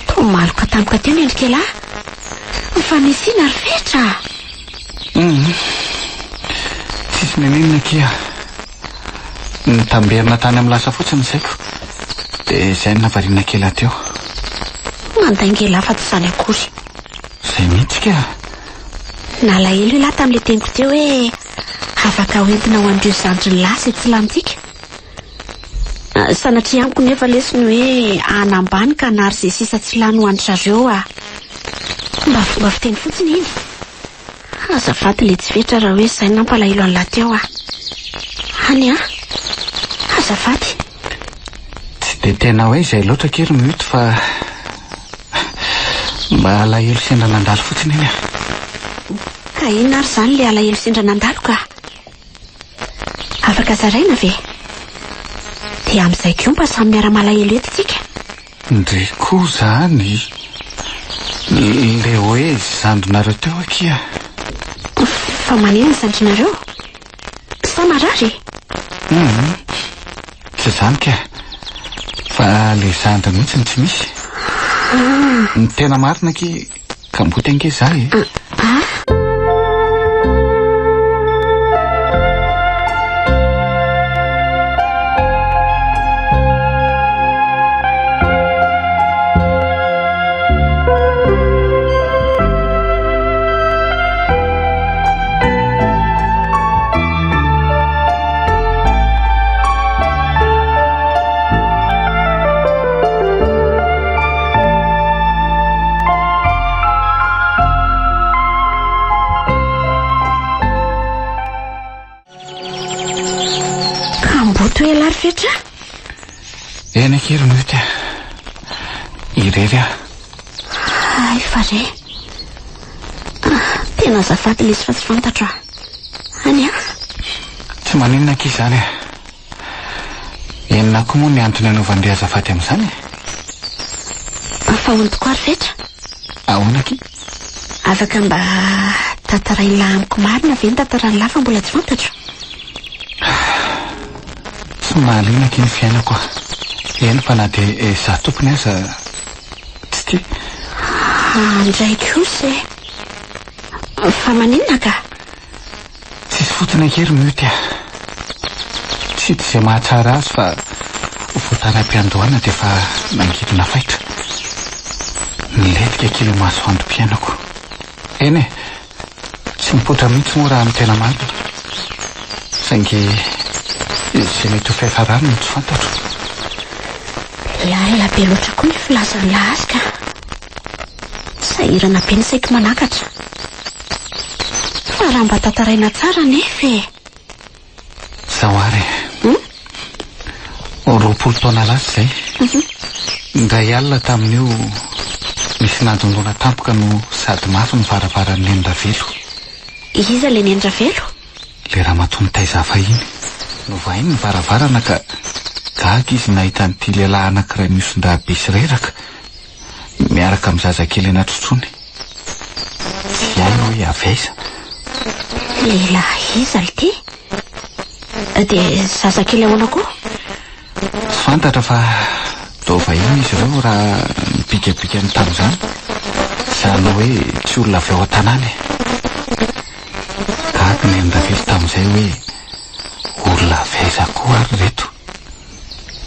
Toa maloka tampoka teo ny endrik'ialahy. Fa nisy inona ry Fetra? Hum. Tsisy naninona akia. Nitamberina tany amin'ny lasa fotsiny ny saiko. Dia izay no nahavariana kely ahy teo. Mandainga ialahy fa tsy izany akory. Izay mihitsy ka. Nalahelo ialahy tamin'ilay teniko teo hoe afaka hoentina ho an'ireo zandriny lahy izay tsy lanintsika. Sanatria amiko nefa lesy ny hoe hanambany ka hanary izay sisa tsy lany ho an-dry zareo aho. Mba fomba fiteny fotsiny iny. Azafady letsy Fetra raha hoe izay no nampalahelo an'lah teo aho. Any an! Azafady. Tsy dia tena hoe izay loatra akia ry Mioty fa mba alahelo sendra nandalo fotsiny iny ah. Ka inona ary izany ilay alahelo sendra nandalo ka? Afaka zaraina ve? Dia amin'izay koa mba samy miara-malahelo eto tsika. Ndry koa zany le hoe zandrinareo teo akia. Fa maninona zandrinareo? Sa marary e? Hum, tsy zany ka. Fa le zandry mihitsy no tsy misy. Ny tena marina akia kamboty ange za e. Ah. Kamboty hoe ialahy ry Fetra? Eny akia ry Mioty a. Irery aho. Hay fa re. Tena azafady lesy fa tsy fantatro a. Any an. Tsy maninona akia izany e. Inona koa moa ny antony anaovan-dry azafady amin'izany e? Fa hono tokoa ry Fetra? Ahoana akia? Afaka mba tantarain'lah amiko marina ve ny tantaran'lah fa mbola tsy fantatro? Tsy mahaliana akia ny fiainako a. Eny fa na dia izaho tompony aza tsy tia. Andray kosa e. Fa maninona ka? Tsisy fotony akia ry Mioty a. Tsy hita izay mahatsara azy fa vao tany am-piandohana dia efa nangidina faitra. Nilentika akia ilay masoandrom-piainako. Eny e, tsy mipoitra mihitsy moa raha ny tena marina. Saingy izay mety ho fiafarany no tsy fantatro. Lalina be loatra koa ny filazan'lah azy ka. Sahirana be ny saiko manakatra. Fa raha mba tantaraina tsara anefa e! Izao ary e. Hum? 20 taona lasa izay. Mhm. Indray alina tamin'io, nisy nandondona tampoka no sady mafy ny varavaran'i Neny Ravelo. Iza ilay Neny Ravelo? Ilay ramatoa nitaiza fahiny. Novainy ny varavarana ka gaga izy nahita an'ity lehilahy anankiray mihoson-drà be sy reraka, miaraka amin'ny zazakely anatrotrony. Tsy hay hoe avy aiza. Lehilahy iza ity? Dia zazakely ahoana koa? Tsy fantatra fa toa vahiny izy ireo raha ny bikabikany tamin'izany. Izany hoe tsy olona avy ao an-tanàna e. Gaga ny Ravelo tamin'izay hoe olona avy aiza koa ary ireto.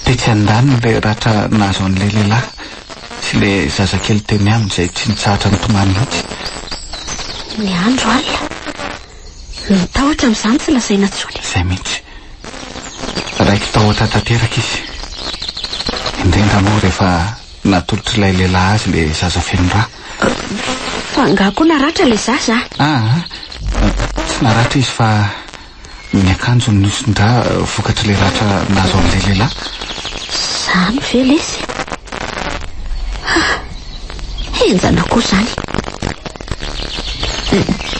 Tetsy andaniny ilay ratra nahazo an'ilay lehilahy sy ilay zazakely teny aminy izay tsy nitsahatra nitomany mihitsy. Ny andro alina. Ny tahotra amin'izany tsy lazaina intsony. Izay mihitsy. Raiki-tahotra tanteraka izy. Indrindra moa rehefa natolotr'ilay lehilahy azy ilay zaza feno rà. Fa angaha koa naratra ilay zaza? Aa, tsy naratra izy fa ny akanjony nihoson-drà vokatr'ilay ratra nahazo an'ilay lehilahy. Izany ve lesy? Ha! Henjana koa izany.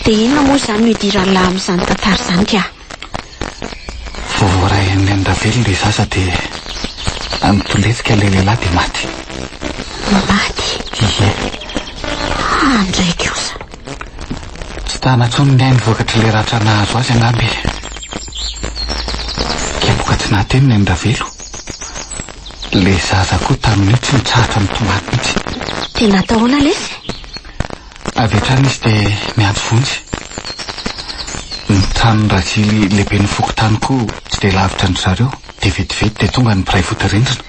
Dia inona moa izany no idiran'lah amin'izany tantara izany ka? Vao voaray an'i Neny Ravelo ilay zaza dia nitolefika ilay lehilahy dia maty. Maty? Ie. Andray kosa. Tsy tana intsony ny ainy vokatr'ilay ratra nahazo azy angamba e. nahateny Neny Ravelo. Ilay zaza koa tamin'io tsy nitsahatra nitomany mihitsy. Dia natao ahoana lesy? Avy hatrany izy dia niantso vonjy. Ny tranon'i Razily lehiben'ny fokontany koa tsy dia lavitra an-dry zareo dia vetivety dia tonga ny mpiray vodirindrina.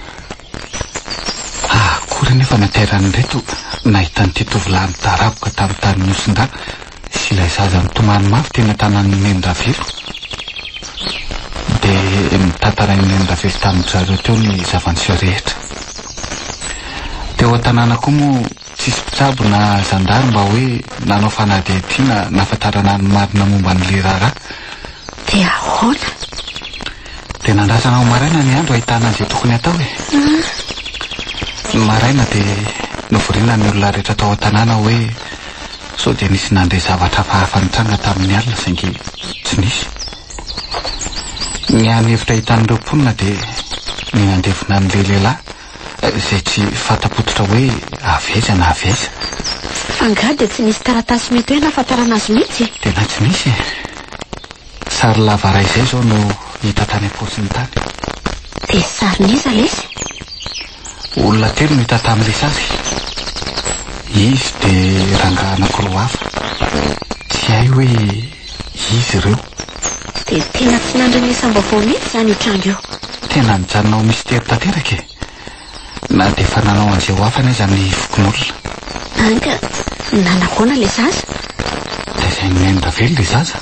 Akory anefa ny hatairan'ireto nahita an'ity tovolahy nidaraboka tamin'ny tany nihosin-dà sy ilay zaza nitomany mafy teny an-tanan'i Neny Ravelo. Dia notantarain'i Neny Ravelo tamin-dry zareo teo ny zava-niseho rehetra. Teo an-tanàna koa moa tsisy mpitsabo na zandary mba hoe nanao fanadihadiana nahafantarana ny marina momba an'ilay raharaha. Dia ahoana? Dia nandrasana ho maraina ny andro ahitana an'izay tokony hatao e. Ny maraina dia novoriana ny olona rehetra tao an-tanàna hoe sao dia nisy nandre zavatra hafahafa nitranga tamin'ny alina saingy tsy nisy. Ny hany hevitra hitan'ireo mponina dia ny nandevina an'ilay lehilahy izay tsy fanta-pototra hoe avy aiza na avy aiza. Fa angaha dia tsy nisy taratasy mety hoe nahafantarana azy mihitsy e? Tena tsy nisy e. Sary lava iray izay izao no hita tany am-paosiny tany. Dia sarin'iza lesy? Olona telo no hita tamin'ilay sary. Izy dia rangahy anankiroa hafa. Tsy hay hoe iza ireo. Dia tena tsy nandrenesam-baovao mihitsy izany io tranga io. Tena nijanona ho mistery tanteraka e! Na dia efa nanao an'izay ho afany aza ny fokonolona. Anga, nanahoana ilay zaza? Taizain'i Neny Ravelo ilay zaza.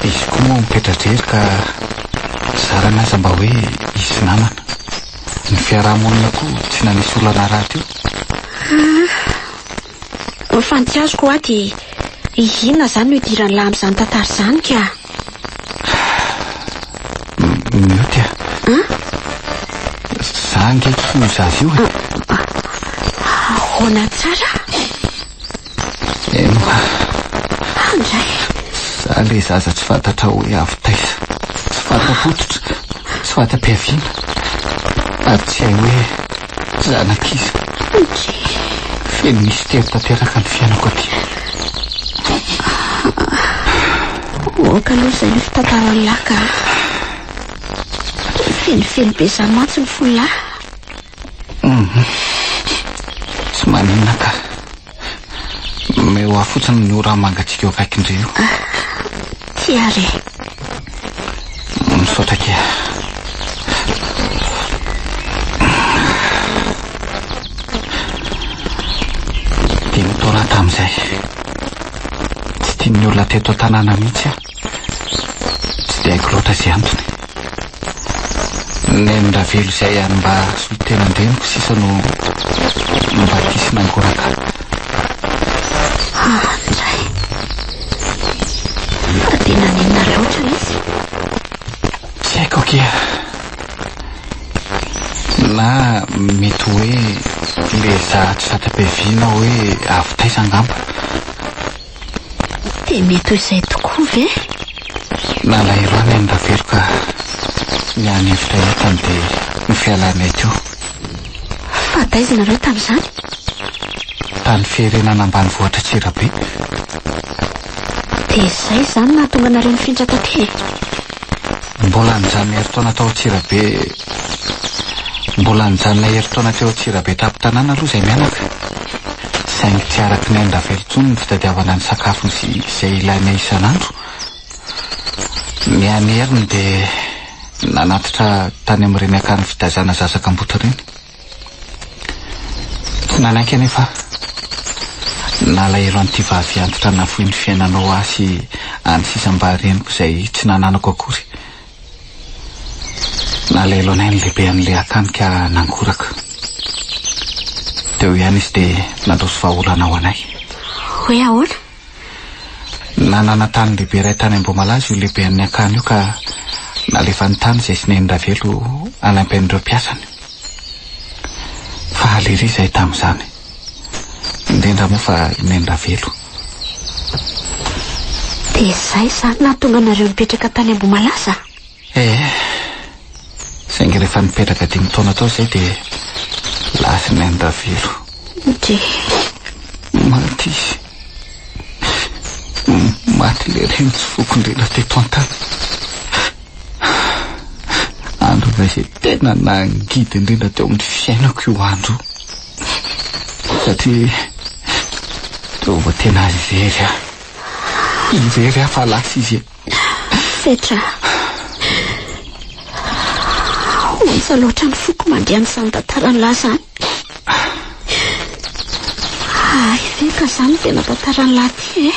Izy koa moa mipetra-drery ka zarany aza mba hoe hisy namana. Ny fiaraha-monina koa tsy nanisy olana rahateo. Ah, fa ny tsy azoko hoa dia inona izany no idiran'ny lahy amin'izany tantara izany ka? Mioty a. Za ange tsy io zaza io e. Ahoana tsara? Eny hoa. Andray. Za le zaza tsy fantatra hoe avy taiza. Tsy fanta-pototra, tsy fanta-piaviana. Ary tsy hay hoe zanak'iza. Ndry. Feno mistery tanteraka ny fiainako aty. Aoka aloha izay ny fitantaran'i lahy ka. Fenofeno be izany mantsy ny fon'i lahy. Mhm. Tsy maninona ka. Omeo ahy fotsiny ny ora mangatsiaka eo akaikin-dry io. Ah, ty ary e. Misaotra akia. Dimy taona tamin'izay. Tsy tian'ny olona teto an-tanàna mihitsy aho. Tsy dia haiko loatra izay antony. Neny Ravelo izay ary mba solontenan-dreniko sisa no mba tia sy nangoraka ahy. Ah, ndray. Fa dia naninona loatra izy? Tsy haiko akia. Na mety hoe le za tsy fanta-piaviana hoe avy taiza angamba. Dia mety ho izay tokoa ve? Nalahelo ahy Neny Ravelo ka ny hany hevitra hitany dia ny fialanay teo. Fa taiza nareo tamin'izany? Tany Fierenana ambanivohitra Antsirabe. Dia izay izany nahatonga anareo nifindra taty e? Mbola nijanona herintaona tao Antsirabe Mbola nijanona herintaona teo Antsirabe tampon-tanàna aloha izahay mianaka. Saingy tsy araky ny ain-dRavelo intsony ny fitadiavana ny sakafony sy izay ilainay isan'andro. Ny an'i Heriny dia nanatitra tany amin'ireny akany fitaizana zaza kamboty ireny. Tsy nanaiky anefa aho. Nalahelo an'ity vavy antitra nafoy ny fiainana ho ahy sy any sisa mba reniko izay tsy nananako akory. Nalahelo anay ny lehibean'ilay akany ka nangoraka. Teo ihany izy dia nandroso vahaolana ho anay. Hoe ahoana? Nanana tany lehibe iray tany Ambohimalaza io lehibean'ny akany io ka nalefany tany izay sy Neny Ravelo hanampy an'ireo mpiasany. Faly ery izahay tamin'izany. Indrindra moa fa i Neny Ravelo. Dia izay izany nahatonga anareo nipetraka tany Ambohimalaza? Ee. Saingy rehefa nipetraka dimy taona tao izay dia lasa i Neny Ravelo. Ndry. Maty izy. Maty ilay reny tsy foko indrindra teto an-tany. Tena nangidy indrindra teo amin'ny fiainako io andro io. Satria teo vao tena irery aho. Irery aho fa lasa izy e. Fetra. Ontsa loatra ny foko mandre an'izany tantaran'lah izany. Hay ve ka izany no tena tantaran'lah ity e?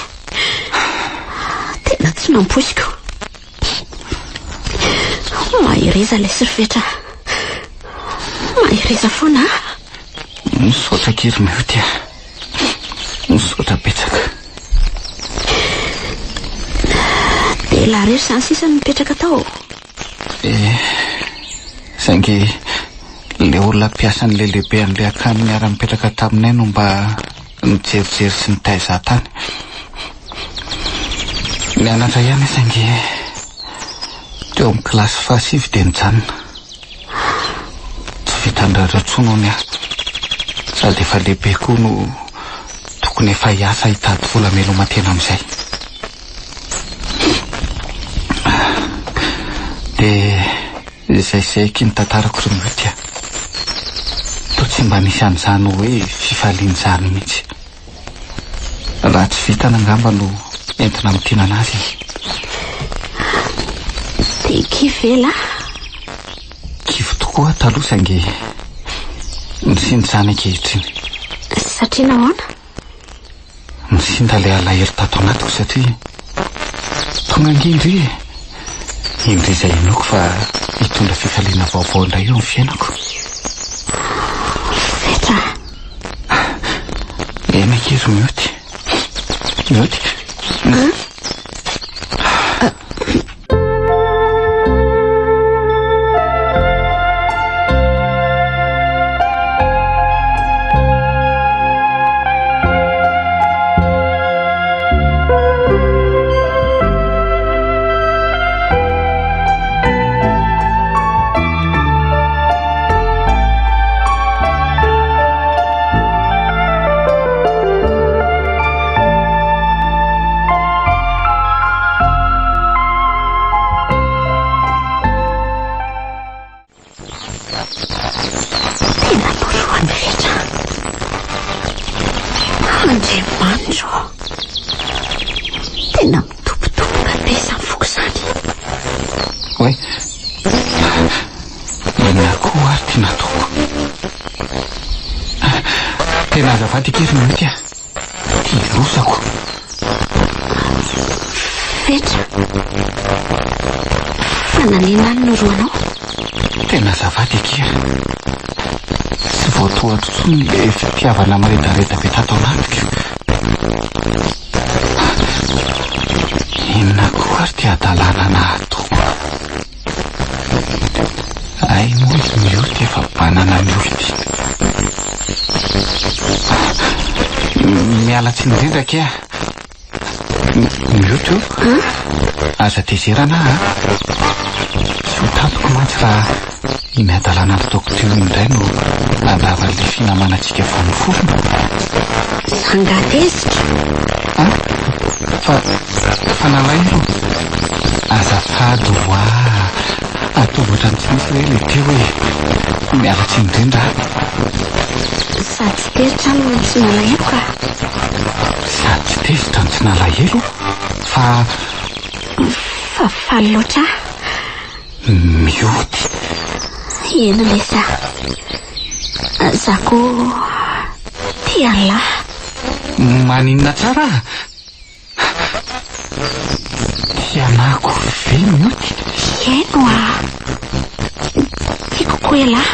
Tena tsy nampoiziko. Mahereza ilay ry Fetra. Mahereza foana a. Misaotra akia ry Mioty a. Misaotra betsaka. Dia elah irery izany sisa no nipetraka tao? Eh, saingy ilay olona mpiasan'ilay lehibe an'ilay akany niara-nipetraka taminay no mba nijerijery sy nitaiza ahy tany. Nianatra ihany aho saingy teo amin'ny kilasy fahasivy dia nijanona. Tsy vitan-dRareo intsony hono aho. Sady efa lehibe koa no tokony efa hiasa hitady vola hameloma-tena amin'izay. Dia izay izay aky ny tantarako ry Mioty a. Toa tsy mba nisy an'izany hoe fifaliana izany mihitsy. Raha tsy vitana angamba no entina amintinana azy e. Dia kivy ve lahy? Kivy tokoa aho taloha saingy misinda izany ankehitriny. Satria nahoana? Nisinda ilay alahelo tato anatiko satria tonga ange indry e! Indry izay inoako fa hitondra fifaliana vaovao indray eo amin'ny fiainako. Fetra. Eny akia ry Mioty. Mioty. Tena norohan'i Fetra. Andriamanitro ô. Tena mitobotoboka be izany foko izany. Oay. Inona koa ary ty nataoko? Tena azafady akia ry Mioty a. Ty lozako. Fetra. Fa naninona no norohanao? Tena azafady akia. Tsy voatohatra intsony ilay fitiavana miredareda be tato anatiko. Inona koa ary ty hadalana nahataoko? Hay moa i Mioty efa banana ny olon-tiana. Miala tsiny indrindra akia. Mioty o. Aza tezerana aho a. Tsy ho tantiko mantsy raha iny hadalana nataoko teo iny indray no handrava an'ilay finamanantsika vao niforona. Za angaha tezitra? An? Fa, fa nalahelo? Azafady hoa, ataovy ohatran'ny tsy nisy re ilay teo e. Miala tsiny indrindra aho. Sady tsy tezitra aho no tsy nalahelo ka. Sady tsy tezitra no tsy nalahelo fa. Fa faly loatra aho. Mioty. Eny lesy a. Za koa tia an'lah. Maninona tsara ah? Tia anah koa ve Mioty? Hihaino ah. Tiako koa elah.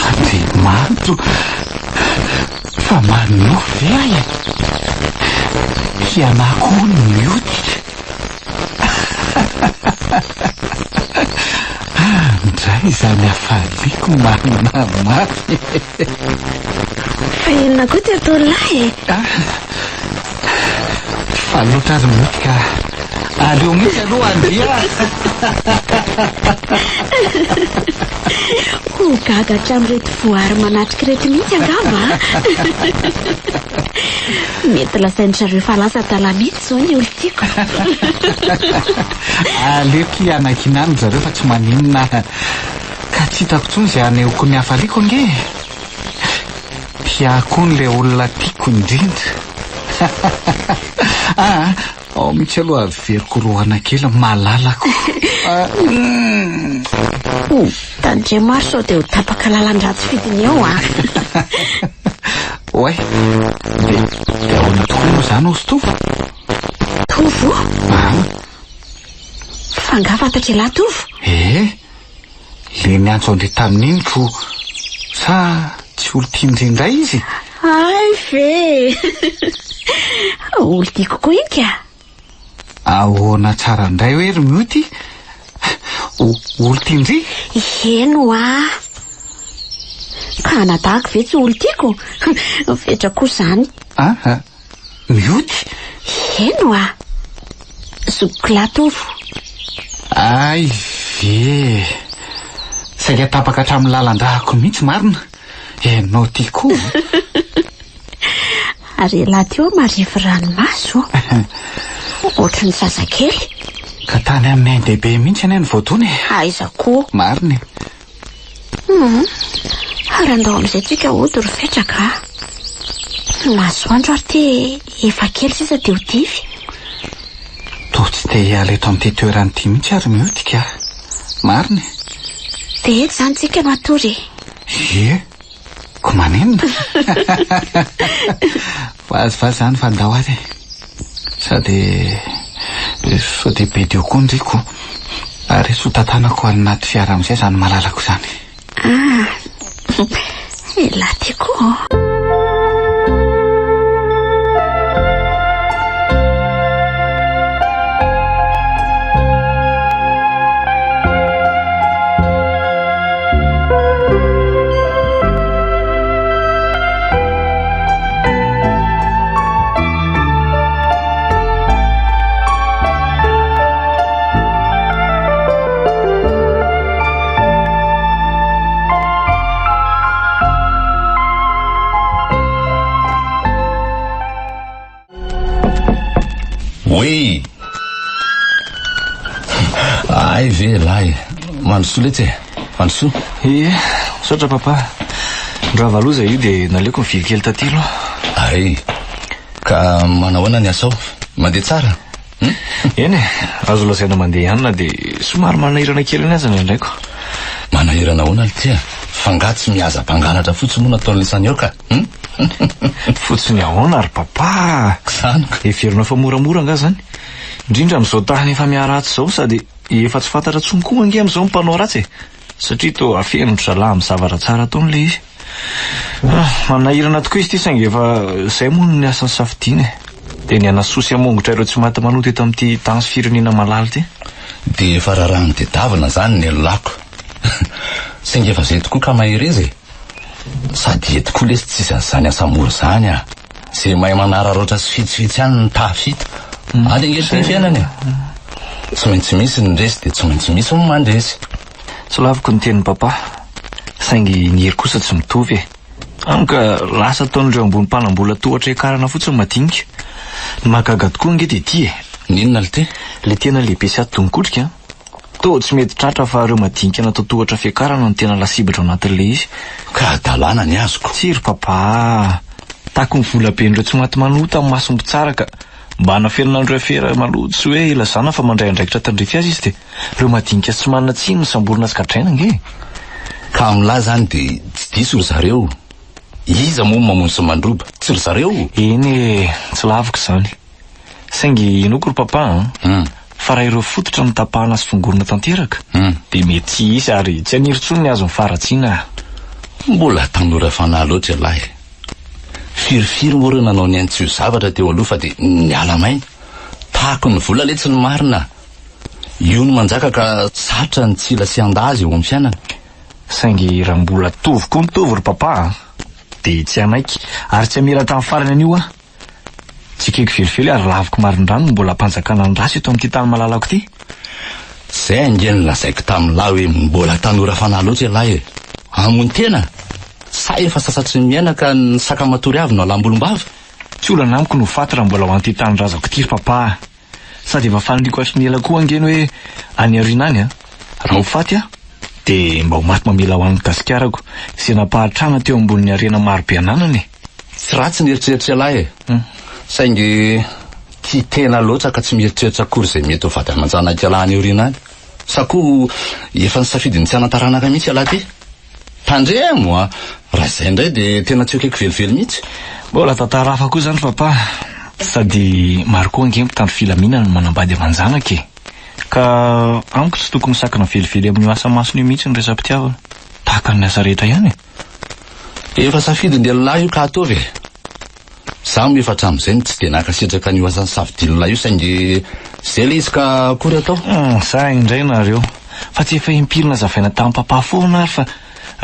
Andriamanitro, fa manonofy ve aho e? Tia anah koa hono Mioty. Andray izany hafaliako marina mafy e. Fa inona koa ty ataon'lahy e? Faly loatra ary mioty ka. Aleo mihitsy aloha handeha. Ho gaga hatramin'ireto voary manatrika ireto mihitsy angamba a. Mety lazain-dry zareo fa lasa adala mihitsy izao ny olon-tiako. Aleoko hianakiana any ry zareo fa tsy maninona aho. Ka tsy hitako intsony izay hanehoako ny hafaliako ange e. Tia ahy koa ilay olona tiako indrindra. Aa, ao mihitsy aloha averiko rohana kely malalako. Tandremo ary sao dia ho tapaka lalan-dratsy fidiny eo an! Oay, dia dia ahoana tokoa moa izany hozy Tovo? Tovo? Aa. Fa angaha fantatr'ialahy Tovo? Ee, le niantso an-dry tamin'iny ko, sa tsy olon-tian-dry indray izy? Hay ve! Olon-tiako koa iny ka! Ahoana tsara indray hoe ry Mioty? Olon-tian-dry? Eny hoa! Ka anadahako ve tsy olon-tiako? Fetra koa izany. Aa, Mioty? Eny hoa! Zokiko lahy Tovo. Hay ve! Saika tapaka hatramin'ny lalan-drahako mihitsy marina. Ianao ty koa. Ary ialahy teo marivo ranomaso. Ohatry ny zazakely. Ka tany amin'ny ain-dehibe mihitsy anie no voadona e. Aiza koa. Marina e. Hum. Ary andao amin'izay tsika hody ry Fetraka a. Ny masoandro ary ty efa kely sisa dia ho dify. Toa tsy te hiala eto amin'ity toerana ity mihitsy ary mihodika a. Marina e. Dia eto izany tsika matory e. Ie. Ko maninona? Vazivazy izany fa ndao ary e. Sady sao dia be dio koa ndry ko. Ary soa tantanako any anaty fiara amin'izay izany malalako izany. Ah, elah ty koa. Oui. Ay ve lahy. Mandrosoa letsy e. Mandrosoa. Ie, misaotra papa. Ndrava loza io dia naleoko nivily kely taty aloha. Ay. Ka manahoana ny asa ao? Mandeha tsara? Hum? Eny e, azo lazaina mandeha ihany na dia somary manahirana kely ihany aza indraindray ko. Manahirana ahoana lty a? F'angaha tsy mihaza mpangalatra fotsiny moa nataon'ilay sanioka? Hum? Fotsiny ahoana ry papa a? Izany ko. Heverinao fa moramora angaha izany? Indrindra amin'izao tany efa miharatsy izao sady efa tsy fantatra intsony koa ange amin'izao ny mpanao ratsy e! Satria toa afenin-dry zalahy amin'ny zavatra tsara ataony ilay izy. Ah, manahirana tokoa izy ity saingy efa izay moa no ny asa nosafidiana e. Dia ny hanasoa sy hamongotra ireo tsy maty manota eto amin'ity tany sy firenena malala ity. Dia efa rarahan'ny tedavina izany ny elolako. Saingy efa izay tokoa ka mahereza e. Sady eto koa lesy tsisy an'izany asa mora izany ah. Izay mahay manararaotra sy fetsifetsy ihany no tafita. Any ange ity fiainana e. Tsy maintsy misy ny resy dia tsy maintsy misy ny mandresy. Tsy laviko ny tenin'i papa, saingy ny hery kosa tsy mitovy e. Hany ka lasa ataon'ireo ambony mpanam-bola tohatra hiakarana fotsiny madinika. Ny mahagaga tokoa ange dia ity e. N'inona lty? Ilay tena lehibe sy atidoha mikotrika an. Toa tsy mety tratra fa ireo madinika natao tohatra fiakarana no tena lasibatra ao anatin'ilay izy. Ka hadalana ny azoko. Tsia ry papa a! Takon'ny volaben'ireo tsy maty manota amin'ny mason'ny mpitsara ka mba hanafenana an'ireo afera maloto sy hoe ilazana fa mandray andraikitra tandrify azy izy dia ireo madinika sy tsy manana tsiny no samborina sy gadraina ange e! Ka amin'lah izany dia tsy diso ry zareo. Iza moa no mamono sy mandroba? Tsy ry zareo? Eny e, tsy laviko izany. Saingy inoako ry papa an, fa raha ireo fototra no tapahana sy fongorina tanteraka, dia mety tsy hisy ary tsy haniry intsony ny hazo ny faharatsiana. Mbola tanora fanahy loatra ialahy e. Firifiry moa ireo nanao ny ainy tsy ho zavatra teo aloha fa dia niala maina. Tahaky ny vola letsy ny marina. Io no manjaka ka sarotra ny tsy hila sy handà azy eo amin'ny fiainana. Saingy raha mbola tovo koa ny tovo ry papa an, dia tsy hanaiky ary tsy hamela hatramin'ny farany an'io aho. Tsy ekeko velively ary laviko marindrano ny mbola hampanjakana ny ratsy eto amin'ity tany malalako ity. Zay ange no lazaiko tamin'lah hoe mbola tanora fanahy loatra ialahy e! Hamono tena? Sa efa sasatry ny miaina ka ny saka matory avy no alam-bolombava? Tsy olana amiko ny ho faty raha mbola ho an'ity tanindrazako ity ry papa a! Sady efa faniriako hatry ny ela koa ange ny hoe any aoriana any an! Raha ho faty aho dia mba ho maty mamela ho an'i Gasikarako izay nampahantrana teo ambonin'ny harena marobe ananany e! Tsy ratsy ny eritreritr'ialahy e! Saingy tia tena loatra ka tsy mieritreritra akory izay mety ho vady aman-janak'ialahy any aoriana any. Sa koa efa nisafidy ny tsy hanan-taranaka mihitsy ialahy ity? Tandremo a! Raha izay indray dia tena tsy ho ekeko velively mihitsy. Mbola tantara hafa koa izany papa. Sady maro koa ange ny mpitandro filaminana no manambady aman-janaka e! Ka amiko tsy tokony misakana velively amin'io asa masina io mihitsy ny resa-pitiavana. Tahaka ny asa rehetra ihany e! Efa safidin-delilahy io ka ataovy e! Za moa efa hatramin'izay no tsy dia nankasitraka an'io asan'ny safidin'ilay io saingy izay ilay izy ka akory atao? Hum, za indray nareo. Fa tsy efa impiry nazavaina tamin'i papa foana ary fa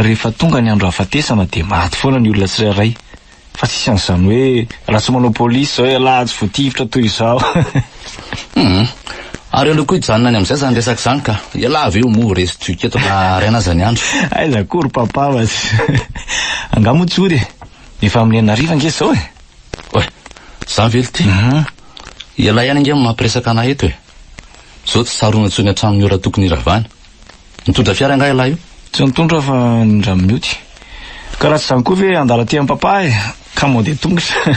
rehefa tonga ny andro hahafatesana dia maty foana ny olona tsirairay. Fa tsisy an'izany hoe raha tsy manao polisy izao ialahy tsy voatifitra toy izao. Hum, ary aleo koa hijanona any amin'izay izany resaka izany ka. Ialahy avy eo moa resy toy keto na haraina aza ny andro. Aiza akory papa fa tsy. Angaha moa tsy hody e? Efa amin'ny enina hariva ange izao e! Oay, izany ve lty? Ialahy ihany ange no mampiresaka anah eto e! Izao tsy tsaroana intsony hatramin'ny ora tokony hiravana. Nitondra fiara angaha ialahy io? Tsy nitondra fa nindraminy mioty. Ka raha tsy izany koa ve handalo aty amin'i Papa e! Ka mandeha tongotra.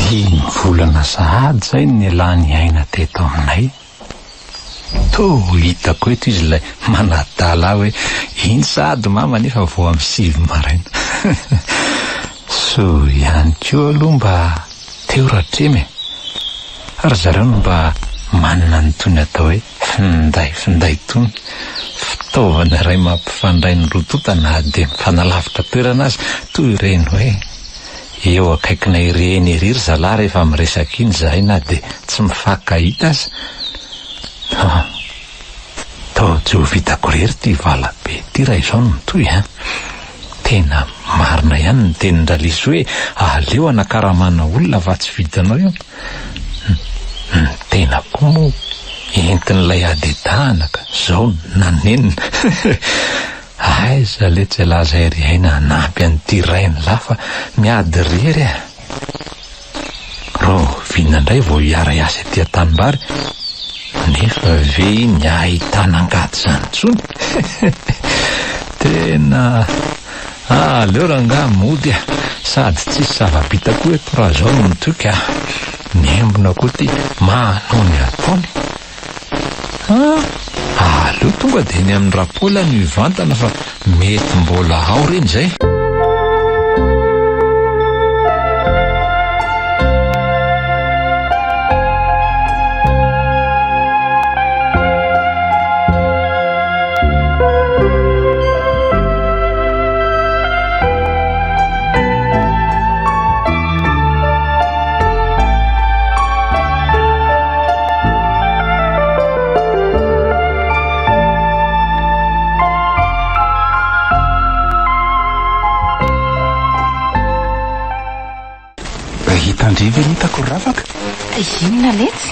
Dimy volana sahady izay no nialany aina teto aminay. Toa hitako eto izy ilay manadala ahy hoe iny sahady mama nefa vao amin'ny sivy maraina. Soa ihany koa aloha mba teo Ratrema e! Ry zareo no mba manana an'itony atao hoe finday finday itony. Fitaovana iray mampifandray ny roa tonta na dia mifanalavitra toerana aza, toy ireny hoe eo akaikinay ireny ery ry zalahy rehefa miresaka iny izahay na dia tsy mifankahita aza. Ha! Toa tsy ho vitako irery ity vala be ity raha izao no mitohy an! Tena marina ihany ny tenin-dRalisy hoe aleo anakaramana olona fa tsy vitanao io. Ny tena koa moa entin'ilay hadedahana ka zao no nanenina. Aiza letsy ialahy zay ry aina hanampy an'ity rain'lah fa miady irery a! Rahoviana indray vao hiara-hiasa ety an-tanimbary? Nefa ve iny ahitana angady izany intsony? Tena aleo rangahy mody a! Sady tsisy zava-bita koa eto raha izao no mitoky a! Ny embona koa ity manao ny ataony. Ah! Aleo tonga dia eny amin'i Rapaola no hivantana fa mety mbola ao ireny izay. Hitandre ve ny hitako ry Ravaka? Inona letsy?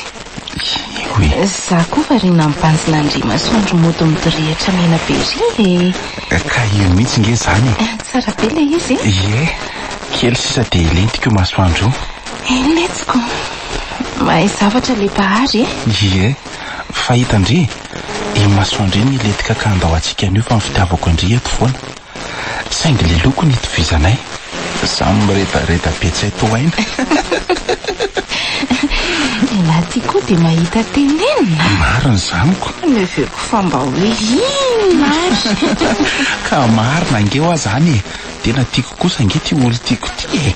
Io e. Za koa variana mibanjina an-dry masoandro mody midorehitra mena be ry e. Ka io mihitsy nge zany e. Tsara be le izy e. Ie, kely sisa dia hilentika io masoandro io. Eny letsy ko. Mahay zavatra le Mpahary e. Ie, fa hitan-dry e, iny masoandro iny hilentika ka handao antsika anio fa ny fitiavako an-dry eto foana. Saingy le loko no itovizanay. Za miredareda be tsy hay tohaina. Elah ty koa dia mahita tenenina. Marina izany ko. Neveriko fa mba hoe inona ary. Ka marina ange hoa zany e. Tena tiako kosa ange ty olon-tiako ty e.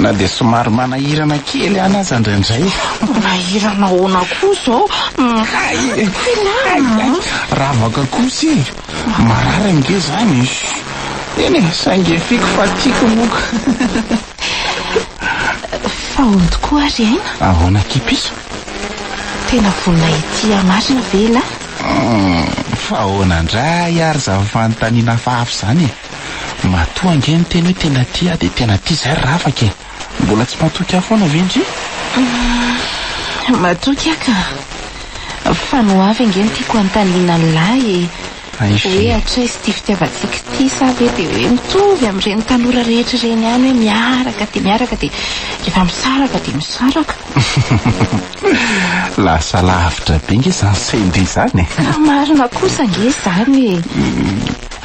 Na dia somary manahirana kely ihany aza indraindray. Manahirana ahoana koa izao? Hay e! Hay, hay! Ravaka kosa e! Marary ange izany e! Eny e, saingy efiko fa tiako moa ka. Fa hono tokoa ary Aina? Ahoana akia piso? Tena vonona hitia marina ve elah? Fa ahoana indray ary izany fanontaniana hafahafa izany e? Matoa ange niteny hoe tena tia aho dia tena tia izay ry Rafaka e! Mbola tsy matoky ahy foana ve ndry? Matoky aho ka. Fa ny ho avy ange no tiako hanontaniana an'lah e. Hoe hatraiza ity fitiavantsika ity sa ve dia hoe mitovy amin'ireny tanora rehetra ireny ihany hoe miaraka dia miaraka dia rehefa misaraka dia misaraka. Lasa lavitra be nge izany sain-dry izany e. Ka marina kosa ange izany e.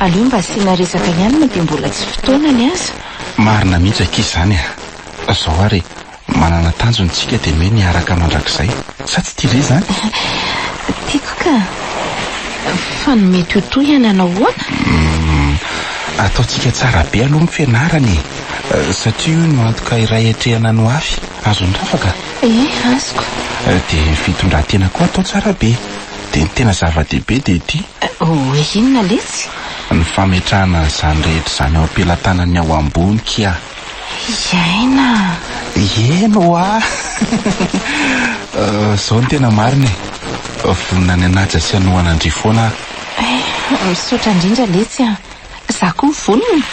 Aleo mba asiana resaka ihany na dia mbola tsy fotoanany aza. Marina mihitsy akia izany a! Zao ary e, manana tanjona tsika dia ny hoe niaraka mandrakizay. Sa tsy tia re izany? Tiako ka! Fa ny mety ho tohiny hanao ahoana? Humm, ataontsika tsara be aloha ny fianarana e! Satria io no antoka iray hiatrehana ny hoavy. Azon'i Rafa ka? Ie, azoko. Dia ny fitondran-tena koa atao tsara be. Dia ny tena zava-dehibe dia ity. Hoe inona letsy? Ny fametrahana an'izany rehetra izany ao am-pelatanan'ny ao ambony kia. Iaina. Eny hoa! Izao no tena marina e. Vonona ny hanaja sy hanohana an-dry foana aho. Eh, misaotra indrindra letsy a. Za koa vonona.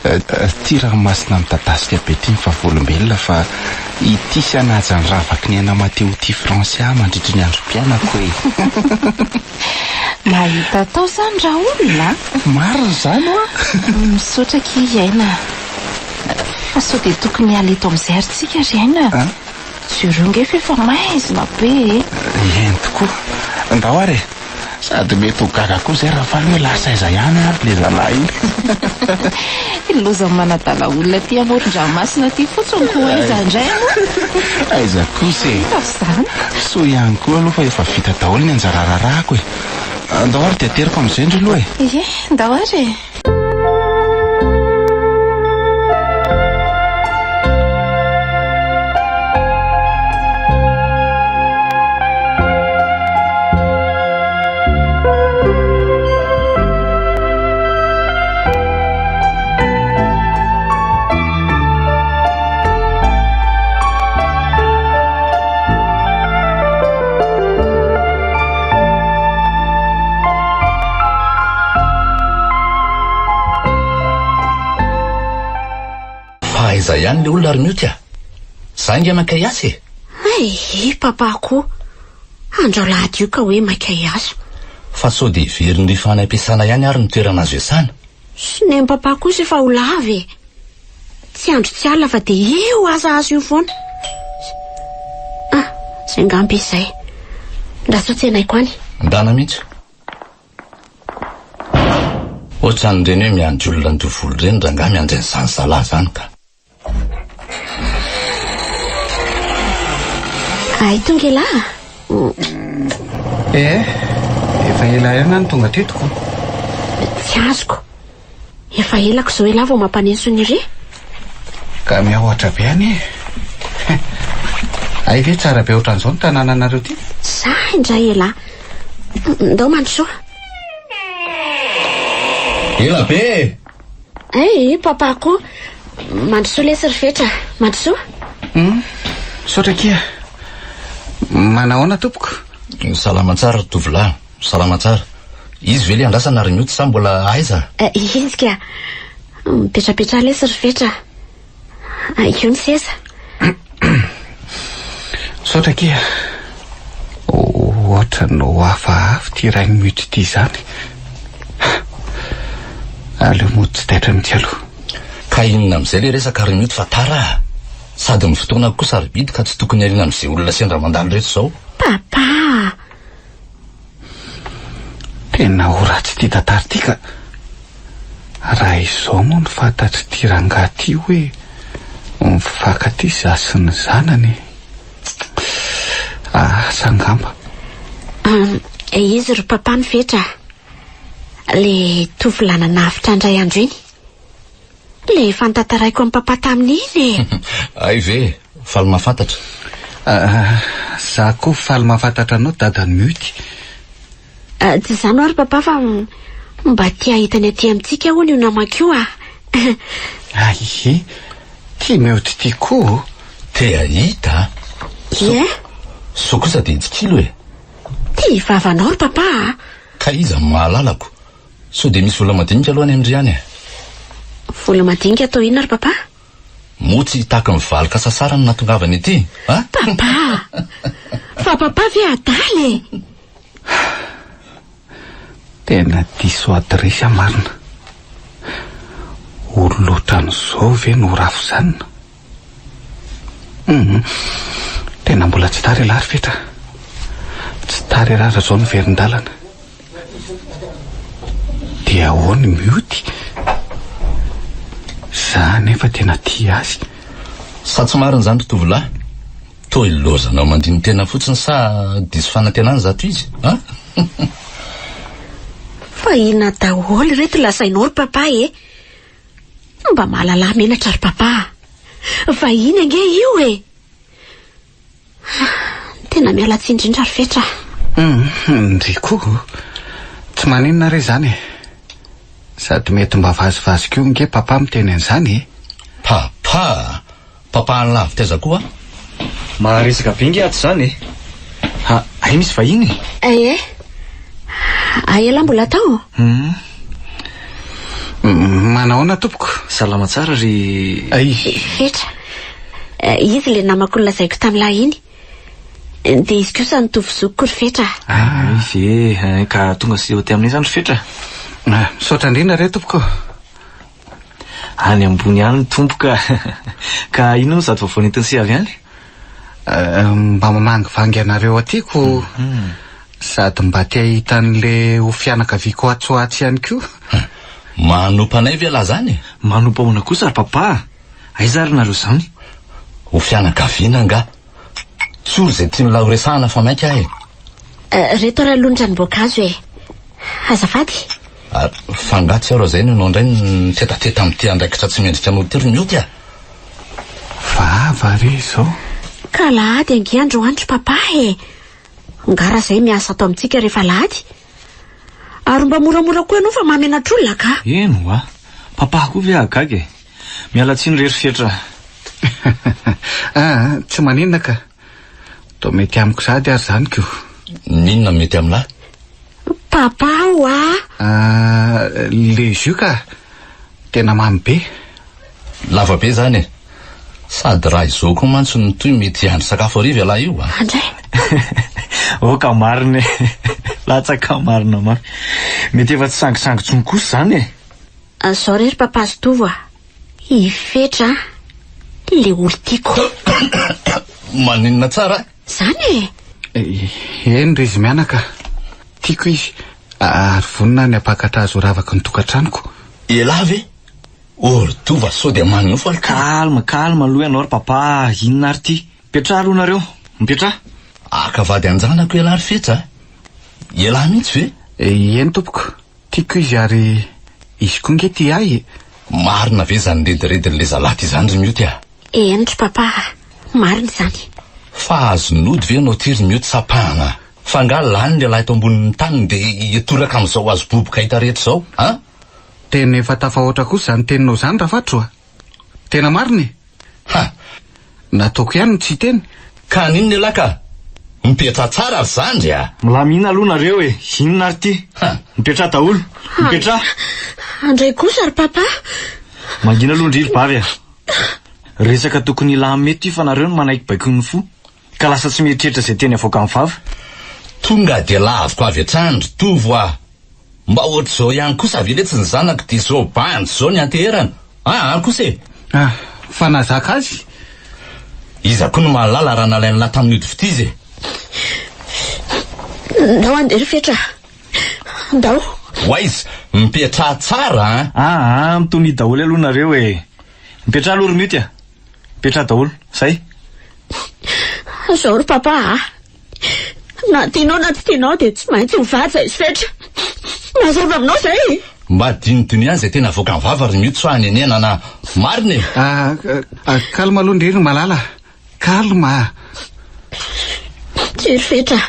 Ity ranomasina midadasika be ity ny vavolombelona fa ity sy hanaja ny ravaky ny aina Mateo ity Francia mandritry ny androm-piainako e. Mahita atao zany raolona a! Marina izany hoa! Misaotra akia Aina a! Fa sao dia tokony hiala eto amin'izay ary tsika ry Aina a! Jereo nge f'efa maizina be e! Eny tokoa! Ndao ary e! Sady mety ho gaga koa izay Rafaly hoe lasa aiza ihany ary ilay zalahy iny. Loza manadala olona aty amoron-dranomasina aty fotsiny ko aiza indray moa? Aiza kosa e! Hitako izany. Soa ihany koa aloha fa efa vita daholo ny anjara raharahako e! Andao ary dia ateriko amin'izay ndry aloha e! Ie, ndao ary e! Fa aiza ihany le olona ry Mioty a? Za ange maika hiasa e! Hay, papa koa. Andrao lahady io ka hoe maika hiasa. Fa sao dia heverin'ny rifa any am-piasana ihany ary ny toerana azo iasana? Sy neny papa kosa efa ho lava e! Tsy andro tsy alina fa dia io asa azo io foana. Ah, izay angamba izy izay. Ndraso tsenaiko any. Ndana mihitsy. Ohatran'ireny hoe miandry olona andoha volo ireny rangahy miandry an'izany zalahy izany ka. Hay tonga elah. Eh, efa ela ihany aho no tonga teto ko. Tsy azoko. Efa elako izao elah vao mampanenso ny re. Ka miahotra be anie. Hay ve tsara be ohatran'izao ny tanànanareo ity? Sahy indray elah. Ndao mandrosoa. Ela be e! Hey, papa koa. Mandrosoa lesy ry Fetra. Mandrosoa. Hum, misaotra akia. Manahoana tompoko? Salama tsara ry tovolahy. Salama tsara. Izy ve le andrasana ry Mioty sa mbola aiza? Eh, izy ka. Mipetrapetraha lesy ry Fetra. Ah, io ny seza. Misaotra akia. Ohatran'ny ho hafahafa ity rain'i Mioty ity izany. Aleo mody tsy taitra mihitsy aloha. Ka inona amin'izay le resaka ry Mioty fa tara ah. Sady ny fotoana koa sarobidy ka tsy tokony ariana amin'izay olona sendra mandalo ireto izao. Papa ah. Tena ho ratsy ity tantara ity ka. Raha izao moa no fantatr'ity rangahy ity hoe mifankatia izaho sy ny zanany e. Asa angamba. Izy ry papa ny fetra. Le tovolahy nanavotra indray andro iny. Le efa notantaraiko an'i papa tamin'iny e. Hay ve, faly mahafantatra. Za koa faly mahafantatra anao dadan'i Mioty. Tsy izany ho'a ry papa fa mba te hahita ny aty amintsika hono io namako io ah. Aie, tia miody ity koa ô. Te hahita? Ie. Sao kosa dia hitsikilo e. Ty vavanao ry papa a! Ka iza no mahalalako? Sao dia misy vola madinika aloha any amin-dry any e? Vola madinika atao inona ry papa? Moa tsy hitaky ny valin-kasasarany no nahatongavany ety a? Papa! Fa papa ve adala e? Tena diso adiresy aho marina. Olona ohatran'izao ve no ho rafozanina? Hum, tena mbola tsy tara ialahy ry Fetra a. Tsy tara ialahy raha izao no verin-dalana. Dia ahoana i Mioty? Za nefa tena tia azy. Sa tsy marina izany ry tovolahy? Toa ilaozanao mandini-tena fotsiny sa diso fanantenana izato izy an? Fa inona daholo ireto lazainao ry papa e? Mba mahalalà menatra ry papa a! Vahiny ange io e! Tena miala tsiny indrindra ry Fetra a! Hum, ndry koa. Tsy maninona re izany e! Sady mety mba vazivazy koa ange papa miteny an'izany e! Papa a! Papa any lavitra aiza koa? Maharesaka be nge ato izany e! Ha, hay misy vahiny e! Eh, hay elah mbola tao? Hum. Manahoana tompoko? Salama tsara ry. Ay. Fetra. Izy ilay namako nolazaiko tamin'lah iny. Dia izy kosa nitovy zokiko ry Fetra. Ah, izy e, ka tonga sy eo aty aminay izany ry Fetra. Ah, misaotra indrindra re tompoko. Any ambony any ny tompo ka. Ka inona moa izato vaovao nentin'i se avy any? Mba mamangivangy anareo aty ko. Sady mba te hahita an'le ho fianakaviako atsy ho atsy ihany koa. Manompa anay ve lah zany e? Manompa ahoana kosa ry papa a? Aiza ary nareo zany? Ho fianakaviana angaha? Tsory izay tian'lah ho resahana fa maika aho e. Reto ary aloha ny ranom-boankazo e. Azafady. Ary fa angaha tsy aho raha izay no ianao indray no mitetateta amin'ity andraikitra tsy mendrika anao ity ry Mioty a! Vava re izao. Ka alahady ange androany ry papa e! Angaha raha izay miasa ato amintsika rehefa alahady? Ary mba moramora koa ianao fa mahamenatr'olona ka! Eny hoa! Papa koa ve hahagaga e! Miala tsiny re ry Fetra a! Aa, tsy maninona ka! Toa mety amiko sahady ary izany ko! N'inona no mety amin'lah? Papa hoa! Ah, le jus ka! Tena mamy be! Lava be izany e! Sady raha izao koa mantsy no mitohy mety hiandry sakafo hariva ialahy io a! Andray! Oka marina e! Latsaka marina mafy! Mety efa tsy sangisangy intsony kosa izany e! Zao re ry Papa sy Tovo a! I Fetra an! Le olon-tiako. Maninona tsara? Zany e! Eny ry izy mianaka, tiako izy ary vonona ny hampakatra azy ho ravaky ny tokantranoko. Elah ve? Ordova sao dia manonofy aloha. Calme, calme aloha ianao ry papa a! Inona ary ity? Mipetraha aloha nareo, mipetraha. Haka vady an-janako elah ry Fetra a! Elah mihitsy ve? Eny tompoko. Tiako izy ary izy koa nge tia ahy e! Marina ve izany rediredin'ilay zalahy ty izany ry Mioty a? Eny ry papa a! Marina izany. Fa azon'ody ve ianao ty ry Mioty sa pahana? Fa angaha lany ny lehilahy eto ambonin'ny tany dia hitoraka amin'izao azo boboka hita rehetra izao an? Tena efa tafahoatra kosa izany teninao izany Rafatro a! Tena marina e! Ha! Nataoko ihany ny tsy hiteny. Ka haninona ialahy ka? Mipetraha tsara ry zandry a! Milamina aloha nareo e! Inona ary ity? Ha! Mipetraha daholo! Mipetraha! Andray kosa ry papa! Mangina aloha ndry ry bavy a! Resaka tokony hilamina eto ity fa nareo no manaiky baikon'ny fo, ka lasa tsy mieritreritra izay teny avoakan'ny vava. Tonga dia laviko avy hatrany ry Tovo a! Mba ohatr'izao ihany kosa ve letsy ny zanako dia izao bandy izao ny anteherana? Aa kosa e! Ah, fa nahazaka azy? Iza koa no mahalala raha nalain'lah tamin'ny ody fitia izy e? Ndao andeha ry Fetra a! Ndao! Ho aiza? Mipetraha tsara an! Aa, mitonia daholo aloha nareo e! Mipetraha aloha ry Mioty a! Mipetraha daholo, zay! Zao ry Papa a! Na tianao na tsy tianao dia tsy maintsy ho vady izay Fetra. Mazava aminao izay e! Mba dinidiniho ihany izay tena avoakan'ny vava ry Mioty sao hanenenana marina e! Ah, ah, calme aloha ndry ry Malala a! Calme a! Tsia ry Fetra a!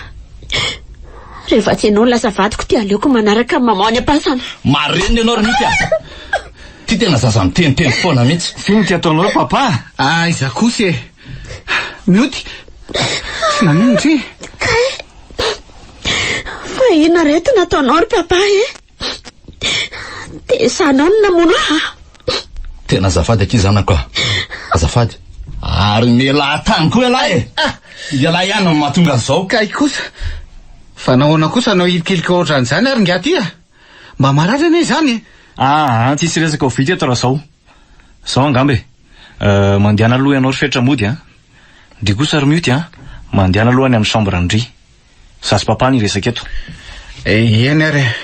Rehefa tsy ianao no lasa vadiko dia aleoko manaraka an'i maman any am-pasana. Marenina ianao ry Mity a! Ty tena zaza miteniteny foana mihitsy. F'inona ty ataonao ry papa? Aiza kosa e! Mioty! Tsy naninona ndry? Kay! Fa inona reto nataonao ry papa e? Dia isanao no namono ahy? Tena azafady akia zanako a! Azafady. Ary mialà tany koa ialahy e! Ialahy ihany no mahatonga an'izao. Kay kosa! Fa nahoana kosa anao hilikilika ohatran'izany ary ingahy ty a? Mba marary anie izany e! Aa, tsisy resaka ho vita eto raha zao. Zao angamba e. Mandehana aloha ianao ry Fetra mody a. Ndry kosa ry Mioty a, mandehana aloha any amin'ny chambre ndry. Za sy papa no hiresaka eto. Eny ary e.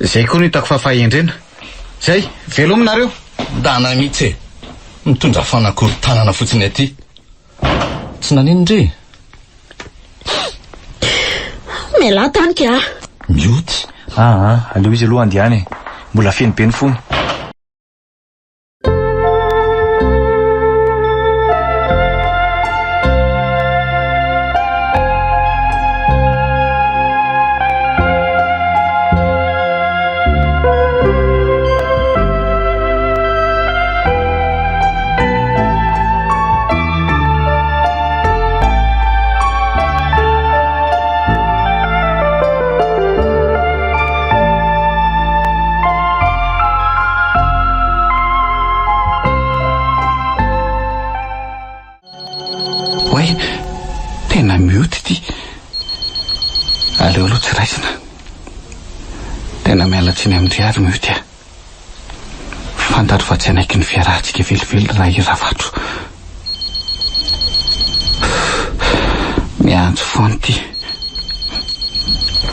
Zay koa no hitako fa fahendrena. Zay, veloma nareo. Ndana mihitsy e. Mitondra fanakorontanana fotsiny aty. Tsy nanino ndry? Mialà tany ka. Mioty. Aa, aleo izy aloha handeha any e. Mbola feno be ny fony. Oay, tena mioty ity. Aleo aloha tsy raisina. Tena miala tsiny amin-dry ary mioty a. Fantatro fa tsy hanaiky ny fiarahantsika velively raha i Ravatro. Miantso foana ity.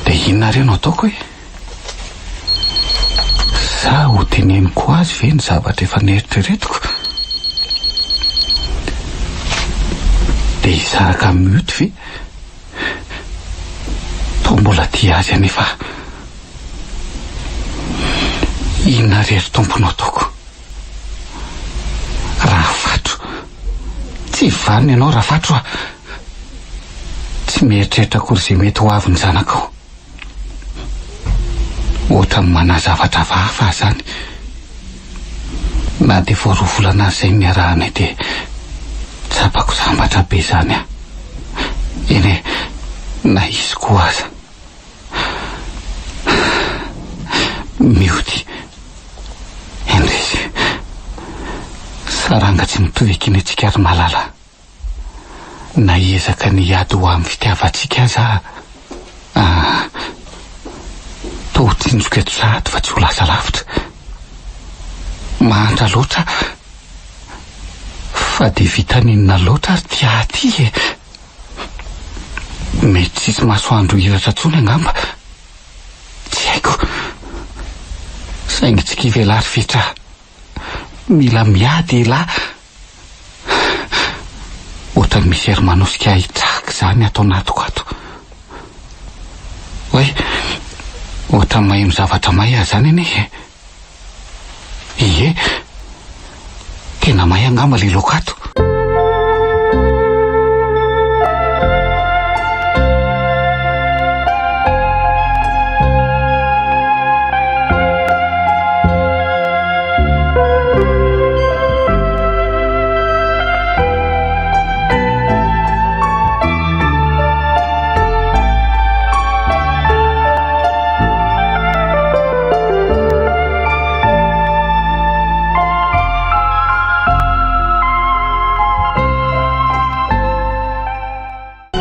Dia inona re no ataoko e? Sa ho teneniko azy ve ny zavatra efa neritreretiko? Dia hisaraka amin'i Mioty ve? Toa mbola tia azy anefa aho. Inona re ry Tompo no ataoko? Rafatro. Tsy vanona ianao Rafatro a! Tsy mieritreritra akory izay mety ho avin'ny zanakao. Ohatran'ny manahy zavatra hafahafa aho izany. Na dia vao roa volana aza izay no niarahanay dia tsapako sambatra be izany aho. Eny e, na izy koa aza. Mioty. Indrisy. Saranga tsy mitovy ekena antsika ry malala. Na hiezaka ny hiady ho amin'ny fitiavantsika aza aho, ah, toa ho tsinjoko eto sahady fa tsy ho lasa lavitra. Mahantra loatra aho. Fa dia vitan'inona loatra ary ity ahy ity e? Mety tsisy masoandro hiratra intsony angamba. Tsy haiko. Saingy tsy kivy elah ry Fetra. Mila miady elah. Ohatran'ny misy hery manosika ahy hitraka izany ato anatiko ato. Oay, ohatran'ny maheno zavatra may aho izany anie e. Ie, tena may angamba ilay laoka ato.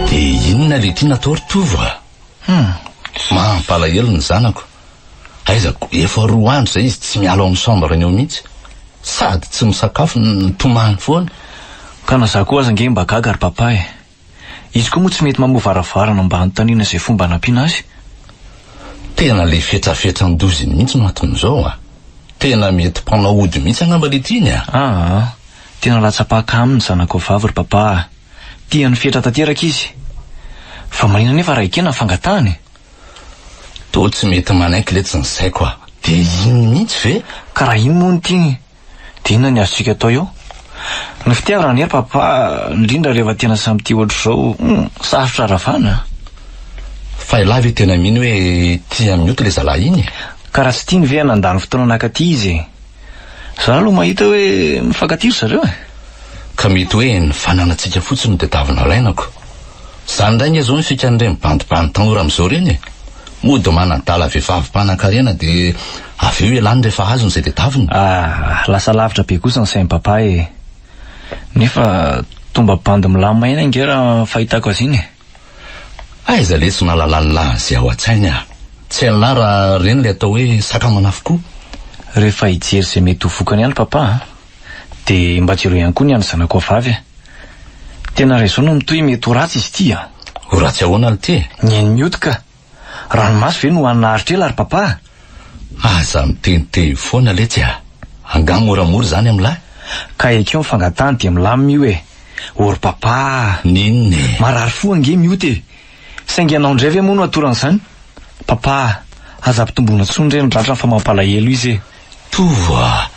Dia inona le tiana atao ry Tovo a? Hum. Mampalahelo ny zanako. Aiza ko efa roa andro izay izy tsy miala ao amin'ny chambre-ny ao mihitsy. Sady tsy misakafo no mitomany foana. Ka na za koa aza ange mba gaga ry papa e. Izy koa moa tsy mety mamoha varavarana mba hanontaniana izay fomba hanampiana azy. Tena le fetrafetran-doza iny mihitsy no anton'izao a! Tena mety mpanao ody mihitsy angamba le tiany a! Aa! Tena latsa-paka aminy ny zanakao vavy ry papa a! Tian'i Fetra tanteraka izy. Fa maninona anefa raha ekena ny fangatahany e? Toa tsy mety manaiky letsy ny saiko a! Dia iny mihitsy ve? Ka raha iny moa no tiany Dia inona ny azontsika atao eo? Ny fitiavana anie ry papa, indrindra rehefa tena samy tia ohatr'izao, hum, sarotra ravana. Fa ialahy ve tena mino hoe tia an'i Mioty ilay zalahy iny e? Ka raha tsy tiany ve nandany fotoana nakaty izy e? Za aloha mahita hoe mifankatia ry zareo e! Ka mety hoe ny fananantsika fotsiny no tadiavina alainako. Zany indray nge zao ny fikan'ireny bandibandy tanora amin'izao ireny e! Mody manadala vehivavy mpanankarena dia avy eo ialany rehefa azony izay tadiaviny. Ah, lasa lavitra be kosa ny sain'i papa e! Nefa tomba bandy milamina ihany ange raha ny fahitako azy iny e! Aiza letsy malalala izay ao an-tsainy ah! Tsy hain'lah raha ireny ilay atao hoe saka manafy koa. Rehefa hijery izay mety ho vokany ihany papa a! Dia mba jereo ihany koa ny an'ny zanakao vavy e! Tena raha izao no mitohy mety ho ratsy izy ity a! Ho ratsy ahoana lty e? Ny an'i Mioty ka! Ranomaso ve no hanina haharitra ela ry papa a? Aza miteniteny foana letsy a! Angaha moramora izany amin'lah? Ka ekeo ny fangatahany dia milamina io e! Ô ry papa a! N'inona e? Marary fo ange Mioty e! Saingy ianao indray ve moa no hatoran'izany? Papa a! Aza ampitomboina intsony re ny ratrany fa mampalahelo izy e! Tovo a!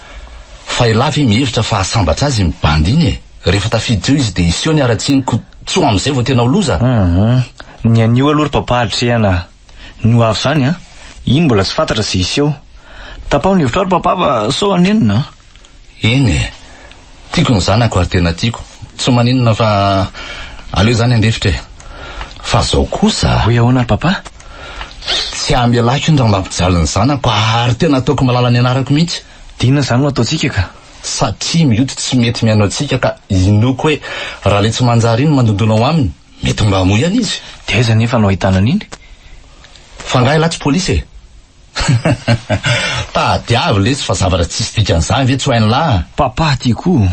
Fa elah ve mihevitra fa hahasambatra azy iny bandy iny e? Rehefa tafiditra eo izy dia hiseho ny haratsiany ko tsy ho amin'izay vao tena ho loza? Hum! Ny anio aloha ry papa atrehana a! Ny ho avy izany an! Iny mbola tsy fantatra izay hiseho. Tapaho ny hevitrao ry papa fa sao hanenina an! Eny e! Tiako ny zanako ary tena tiako. Tsy maninona fa aleo izany handefitra e! Fa zao kosa. Hoy ahoana ry papa? Tsy hamelako iny raha mampijaly ny zanako ary tena ataoko malala ny anarako mihitsy. Dia inona izany no ataontsika ka? Satria mioty tsy mety mihaino antsika ka inoako hoe raha ilay tsy manjary iny mandondona ao aminy, mety mba hamoy ihany izy. Dia aiza anefa no ahitana an'iny? Fa angaha ialahy tsy polisy e? Tadiavo lesy fa zavatra tsisy dikany zany ve tsy ho hain'lah? Papa ty koa.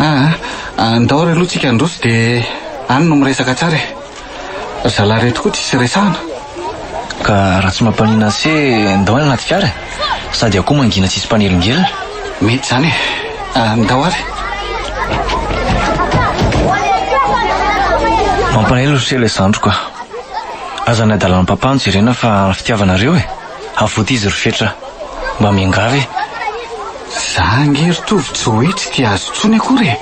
Ah, andao ary aloha tsika handroso dia any no miresaka tsara e. Ry zalahy ireto koa tsisy resahana. Ka raha tsy mampanina anse ndao any anaty fiara e. Sady ao koa mangina tsisy mpanelingelina. Mety izany e. Ndao ary. Mampalahelo ry se ilay zandriko a. Aza ny hadalan'i papa no jerena fa ny fitiavanareo e. Avoty izy ry Fetra. Mba miangavy e. Za ange ry Tovo tsy hoe tsy tia azy intsony akory e.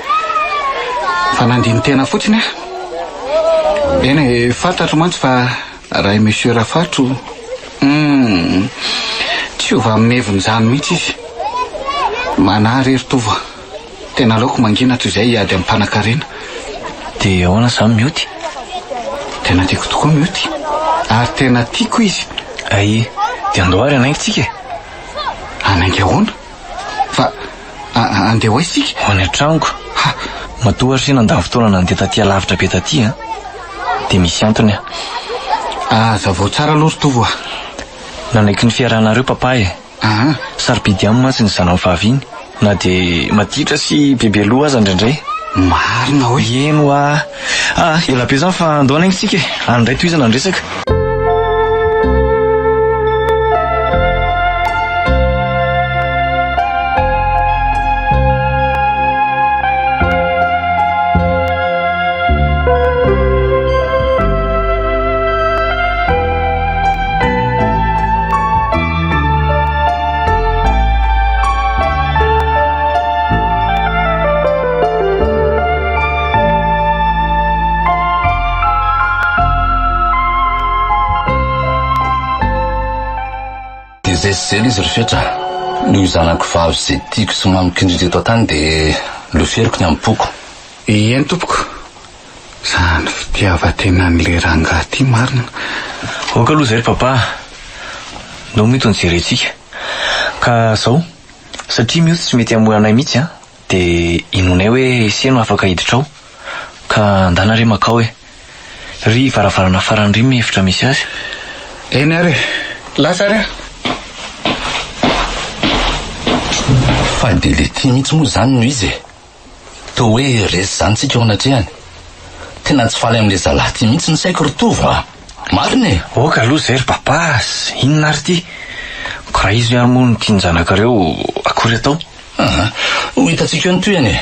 Fa nandini-tena fotsiny aho. Eny e, fantatro mantsy fa raha i Monsieur Rafatro, humm, tsy hiova amin'ny heviny izany mihitsy izy. Manahy re ry Tovo a. Tena aleoko mangina toy izay hiady amin'ny mpanankarena. Dia ahoana izany Mioty? Tena tiako tokoa Mioty. Ary tena tiako izy. Ay, dia andao ary hanainga tsika e. Hanainga ahoana? Fa andeha ho aiza isika? Ho any an-tranoko. Ha! Matoa ary nandany fotoana nandeha taty alavitra be taty an. Dia misy antony aho. Hazavao tsara aloha ry Tovo a. Nanaiky ny fiarahanareo papa e. Aa! Sarobidy aminy mantsy ny zanany vavy iny, na dia maditra sy bebe loha aza indraindray. Marina hoe? Eny hoa! Ah, ela be izany fa andao hanainga isika e! Any indray tohizana ny resaka. Dia zay sy zay ilay izy ry Fetra. Noho io zanako vavy izay tiako sy mamiko indrindra eto an-tany dia noleferiko ny amim-poko. Eny tompoko. Zany fitiavan-tenan'le rangahy ty marina. Ok aloha zay ry papa a! Ndao mioty no jerentsika. Ka zao, satria mioty tsy mety hamoy anay mihitsy an, de inoanay hoe ise no afaka hiditra ao. Ka ndana re makao e. Ry varavarana farany ry ny efitra misy azy. Eny ary e! Lasa ary aho. Fa dia le ty mihitsy moa izany no izy e! Toa hoe resy izany tsika eo anatrehany. Tena tsy faly amin'ilay zalahy ity mihitsy ny saiko ry Tovo a! Marina e! Ok aloha izay ry Papa, inona ary ity? Ko raha izy ary moa no tian-janakareo, akory atao? Aa, ho hitantsika eo ny tohiny e!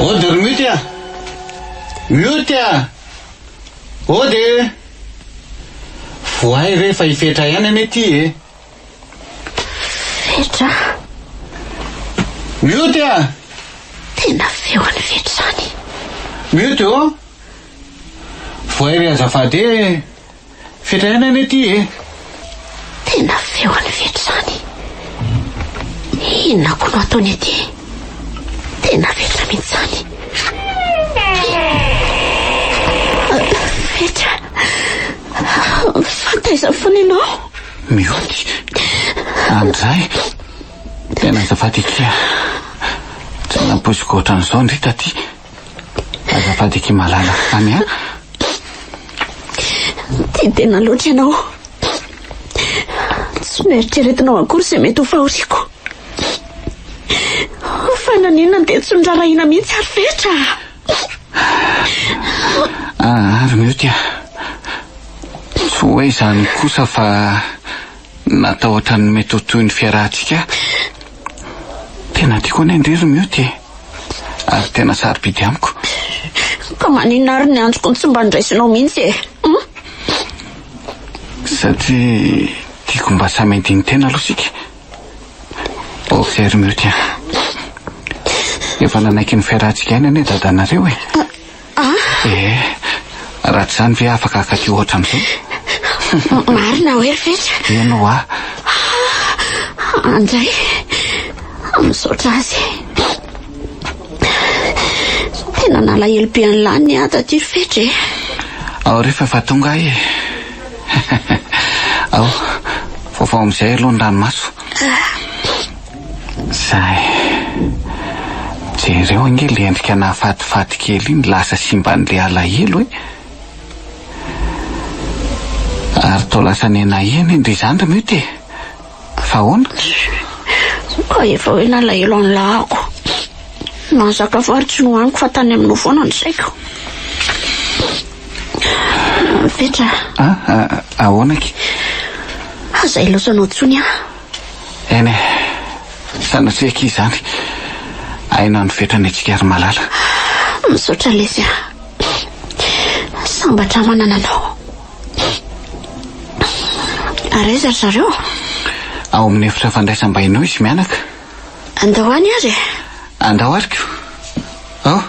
Ody ry Mioty a! Mioty a! Ody e! Voay re fa hifetra ihany anie ty e! Fetra. Mioty a! Tena feo an'i Fetra izany. Mioty ô! Voay re azafady e! Fetra ihany anie ity e! Tena feo an'i Fetra izany. Inona koa no ataony aty? Tena Fetra mihitsy izany. Fetra. Fa taiza foana ianao? Mioty. Andray. Tena azafady akia. Tsy nampoiziko ohatran'izao ndry taty. Azafady akia malala. Any an? Tia tena loatra ianao. Tsy noeritreretinao akory izay mety ho fahoriako. Fa naninona no dia tsy noraharahiana mihitsy ary Fetra? Ah, ary mioty ah. Tsy hoe izany kosa fa natahotra ny mety ho toy ny fiarahantsika. Tena tiako anie ndry ry mioty e. Ary tena sarobidy amiko. Ka maninona ary ny antsoko no tsy mba ndraisinao mihitsy e? Hum? Satria tiako mba samy handini-tena aloha isika. Ok ry Mioty a. Efa nanaiky ny fiarahantsika ihany anie dadanareo e. Eh, raha tsy izany ve afaka hakaty ohatran'izao? Marina hoe ry Fetra? Eny hoa. Andray, misaotra azy. Tena nalahelo be an'lah ny ahy taty ry Fetra e. Ao rehefa efa tonga aho e. Ao, vaovao amin'izay aloha ny ranomaso. Zay. Jereo ange le endrika nahafatifaty kely iny lasa simban'le alahelo e. Ary toa lasa nenahena iny ry zandry mioty e. Fa ahoana? Ka efa hoe nalahelo an'lahako. Na ny sakafo ary tsy nohaniko fa tany aminao foana ny saiko. Fetra. Ah, ahoana aky? Aza ilaozanao intsony aho. Eny e, sanatria akia izany. Aina ny fetra ny antsika ry malala. Misaotra lesy a. Sambatra manana anao. Ary aiza ry zareo? Ao amin'ny efitra fandraisam-bahiny ao izy mianaka. Andao any ary e. Andao ary ko. Ao.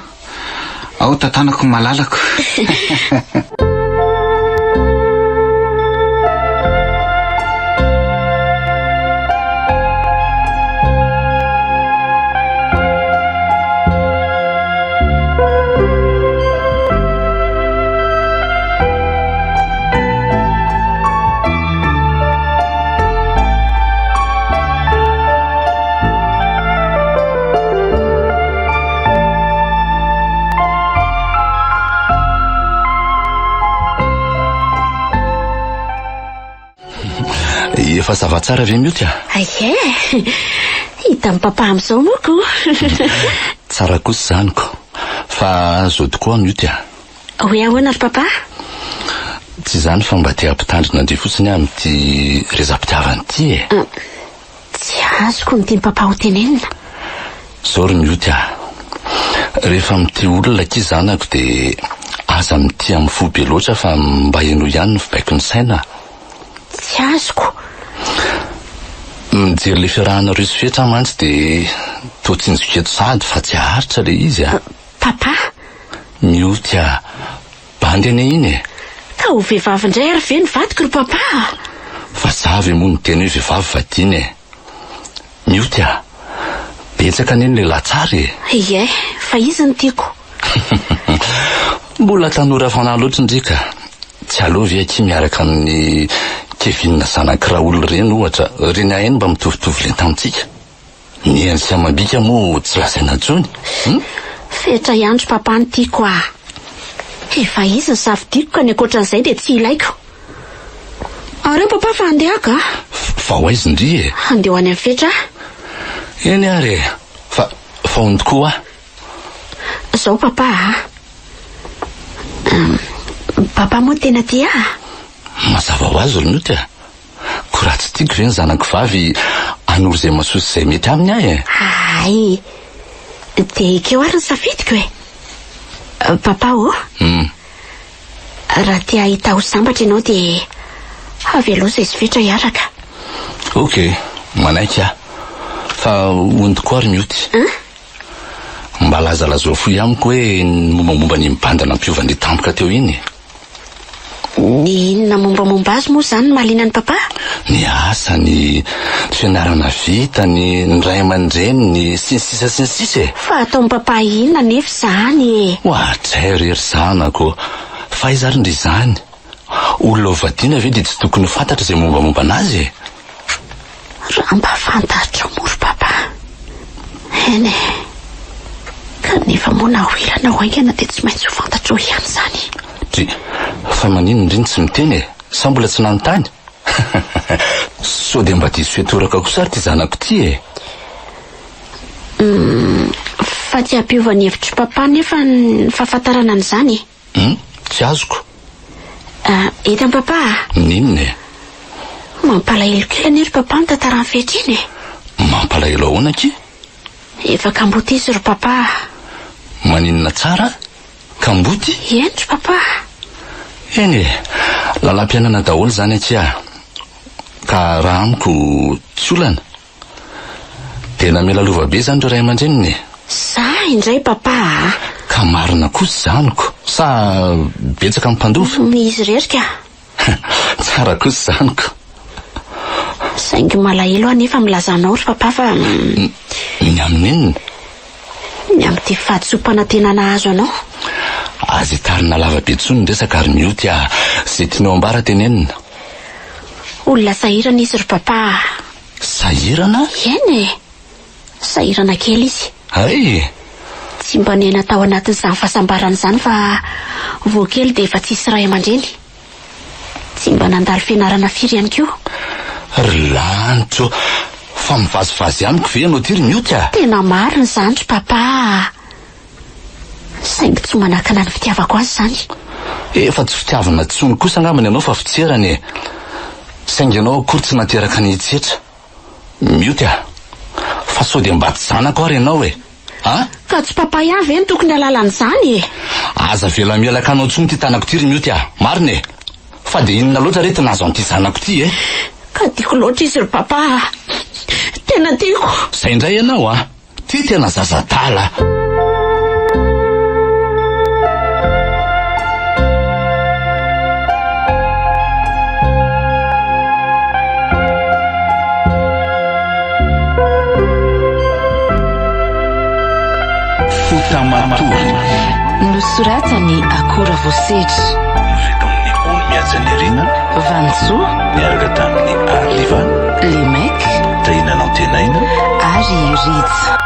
Ao tantanako ny malalako. Efa ça va tsara ve mioty a? Aie! Hitan'i papa amin'izao moa ko. Tsara kosa izany ko. Fa zao tokoa mioty a. Hoe ahoana ry papa? Tsy izany fa mba te hampitandrina an-dry fotsiny aho amin'ity resa-pitiavana ity e. Tsy azoko ny tian'i papa ho tenenina. Zao ry mioty a. Rehefa mitia olona akia zanako dia aza mitia amin'ny fo be loatra fa mba henoy ihany ny fibaikon'ny saina. Tsy azoko. Mijery ilay fiarahanareo sy Fetra aho mantsy dia toa tsinjoko eto sahady fa tsy haharitra ilay izy a. Papa. Mioty a! Bandy anie iny e! Ka ho vehivavy indray ary ve ny vadiko ry papa a! Fa za ve moa niteny hoe vehivavy vadiana e! Mioty a! Betsaka anie ny lehilahy tsara e! Ie, fa izy no tiako. Mbola tanora fanahy loatra ndry ka. Tsy aleo ve akia miaraka amin'i Kevin zanak'i Raoul ireny ohatra, ireny ahay no mba mitovitovy lenta amintsika. Ny endrika sy amam-bika moa tsy lazaina intsony. Hum? Fetra ihany ry papa no tiako ah. Efa izy ny safidiko ka ny ankoatran'izay dia tsy ilaiko. Areo papa fa handeha aho ka. Fa ho aiza ndry e? Handeha ho any amin'ny Fetra aho. Eny ary e. Fa, fa hono tokoa aho. Izao papa a. Papa moa tena tia ahy? Mazava ho azy ry Mioty a. Ko raha tsy tiako ve ny zanako vavy hanoro izay mahasoa sy izay mety aminy aho e? Hay! Dia ekeo ary ny safidiko e! Papa ô! Raha te hahita ho sambatra ianao dia avelao izay sy Fetra hiaraka. Ok, manaiky aho. Fa hono tokoa ry Mioty. Hein? Mba lazalazao fohy amiko hoe ny mombamomba an'iny bande nampiova an'i tampoka teo iny e. Ny inona mombamomba azy moa izany no mahaliana an'i Papa? Ny asa, ny fianarana vita, ny ny ray aman-dreniny, sy ny sisa sy ny sisa e! Fa ataon'i Papa inona anefa izany e? Oadray re ry zanako ô! Fa aiza ary ndry izany? Olona ho vadiana ve dia tsy tokony ho fantatra izay mombamomba an'azy e? Raha mba fantatrao moa ry Papa. Eny e. Kanefa moa na ho ela na ho haingana dia tsy maintsy ho fantatrao ihany izany. Dry, fa maninona ndry no tsy miteny e? Sa mbola tsy nanontany? Sao dia mba diso fitoraka kosa ary ity zanako ity e? Humm, fa tsy hampiova ny hevitr'i Papa anefa ny fahafantarana an'izany e. Hum, tsy azoko. Ah, eto am Papa a! N'inona e? Mampalahelo kely anie ry Papa ny tantaran'i Fetra iny e! Mampalahelo ahoana akia? Efa kamboty izy ry Papa a! Maninona tsara? Kamboty? Eny ry Papa a! Eny e, lalam-piainana daholo izany akia. Ka raha amiko tsy olana. Dia namela lova be izany ireo ray aman-dreniny e? Za indray papa a! Ka marina kosa izany ko! Sa betsaka ny mpandova? Izy irery ka! Tsara kosa izany ko! Saingy malahelo aho nefa milaza anao ry papa fa. Ny amin'inona? Ny amin'ity fahadisoam-panantenana azo anao. Aza itarina lava be intsony ny resaka ry Mioty a! Izay tianao ambara tenenina. Olona sahirana izy ry papa a! Sahirana? Eny e! Sahirana kely izy. Hay! Tsy mba niaina tao anatin'izany fahasambarana izany fa vao kely dia efa tsisy ray aman-dreny. Tsy mba nandalo fianarana firy ihany koa. Ry lanitra ô! Fa mivazivazy amiko ve ianao ity ry Mioty a? Tena marina izany ry papa a! Saingy tsy manakana ny fitiavako azy izany. Efa tsy fitiavana intsony kosa angamba ny anao fa fitserana e! Saingy ianao akory tsy nateraka ny hitsetra. Mioty a! Fa sao dia mba tsy zanako ary ianao e! A! Ka tsy papa ihany ve no tokony hahalala an'izany e! Aza avela mielaka anao intsony ity tanako ity ry Mioty a! Marina e! Fa dia inona loatra re ty nahazo an'ity zanako ity e! Ka tiako loatra izy ry papa a! Tena tiako! Izay indray ianao a! Ty tena zaza adala. Fotamatory. Nosoratan'i Akora Voasedra. Novelomin'i Ony Mihajanirina. Vanintsoa. Niaraka tamin'i Arliva. Lemec. Tahina Nantenaina. Ary Rija.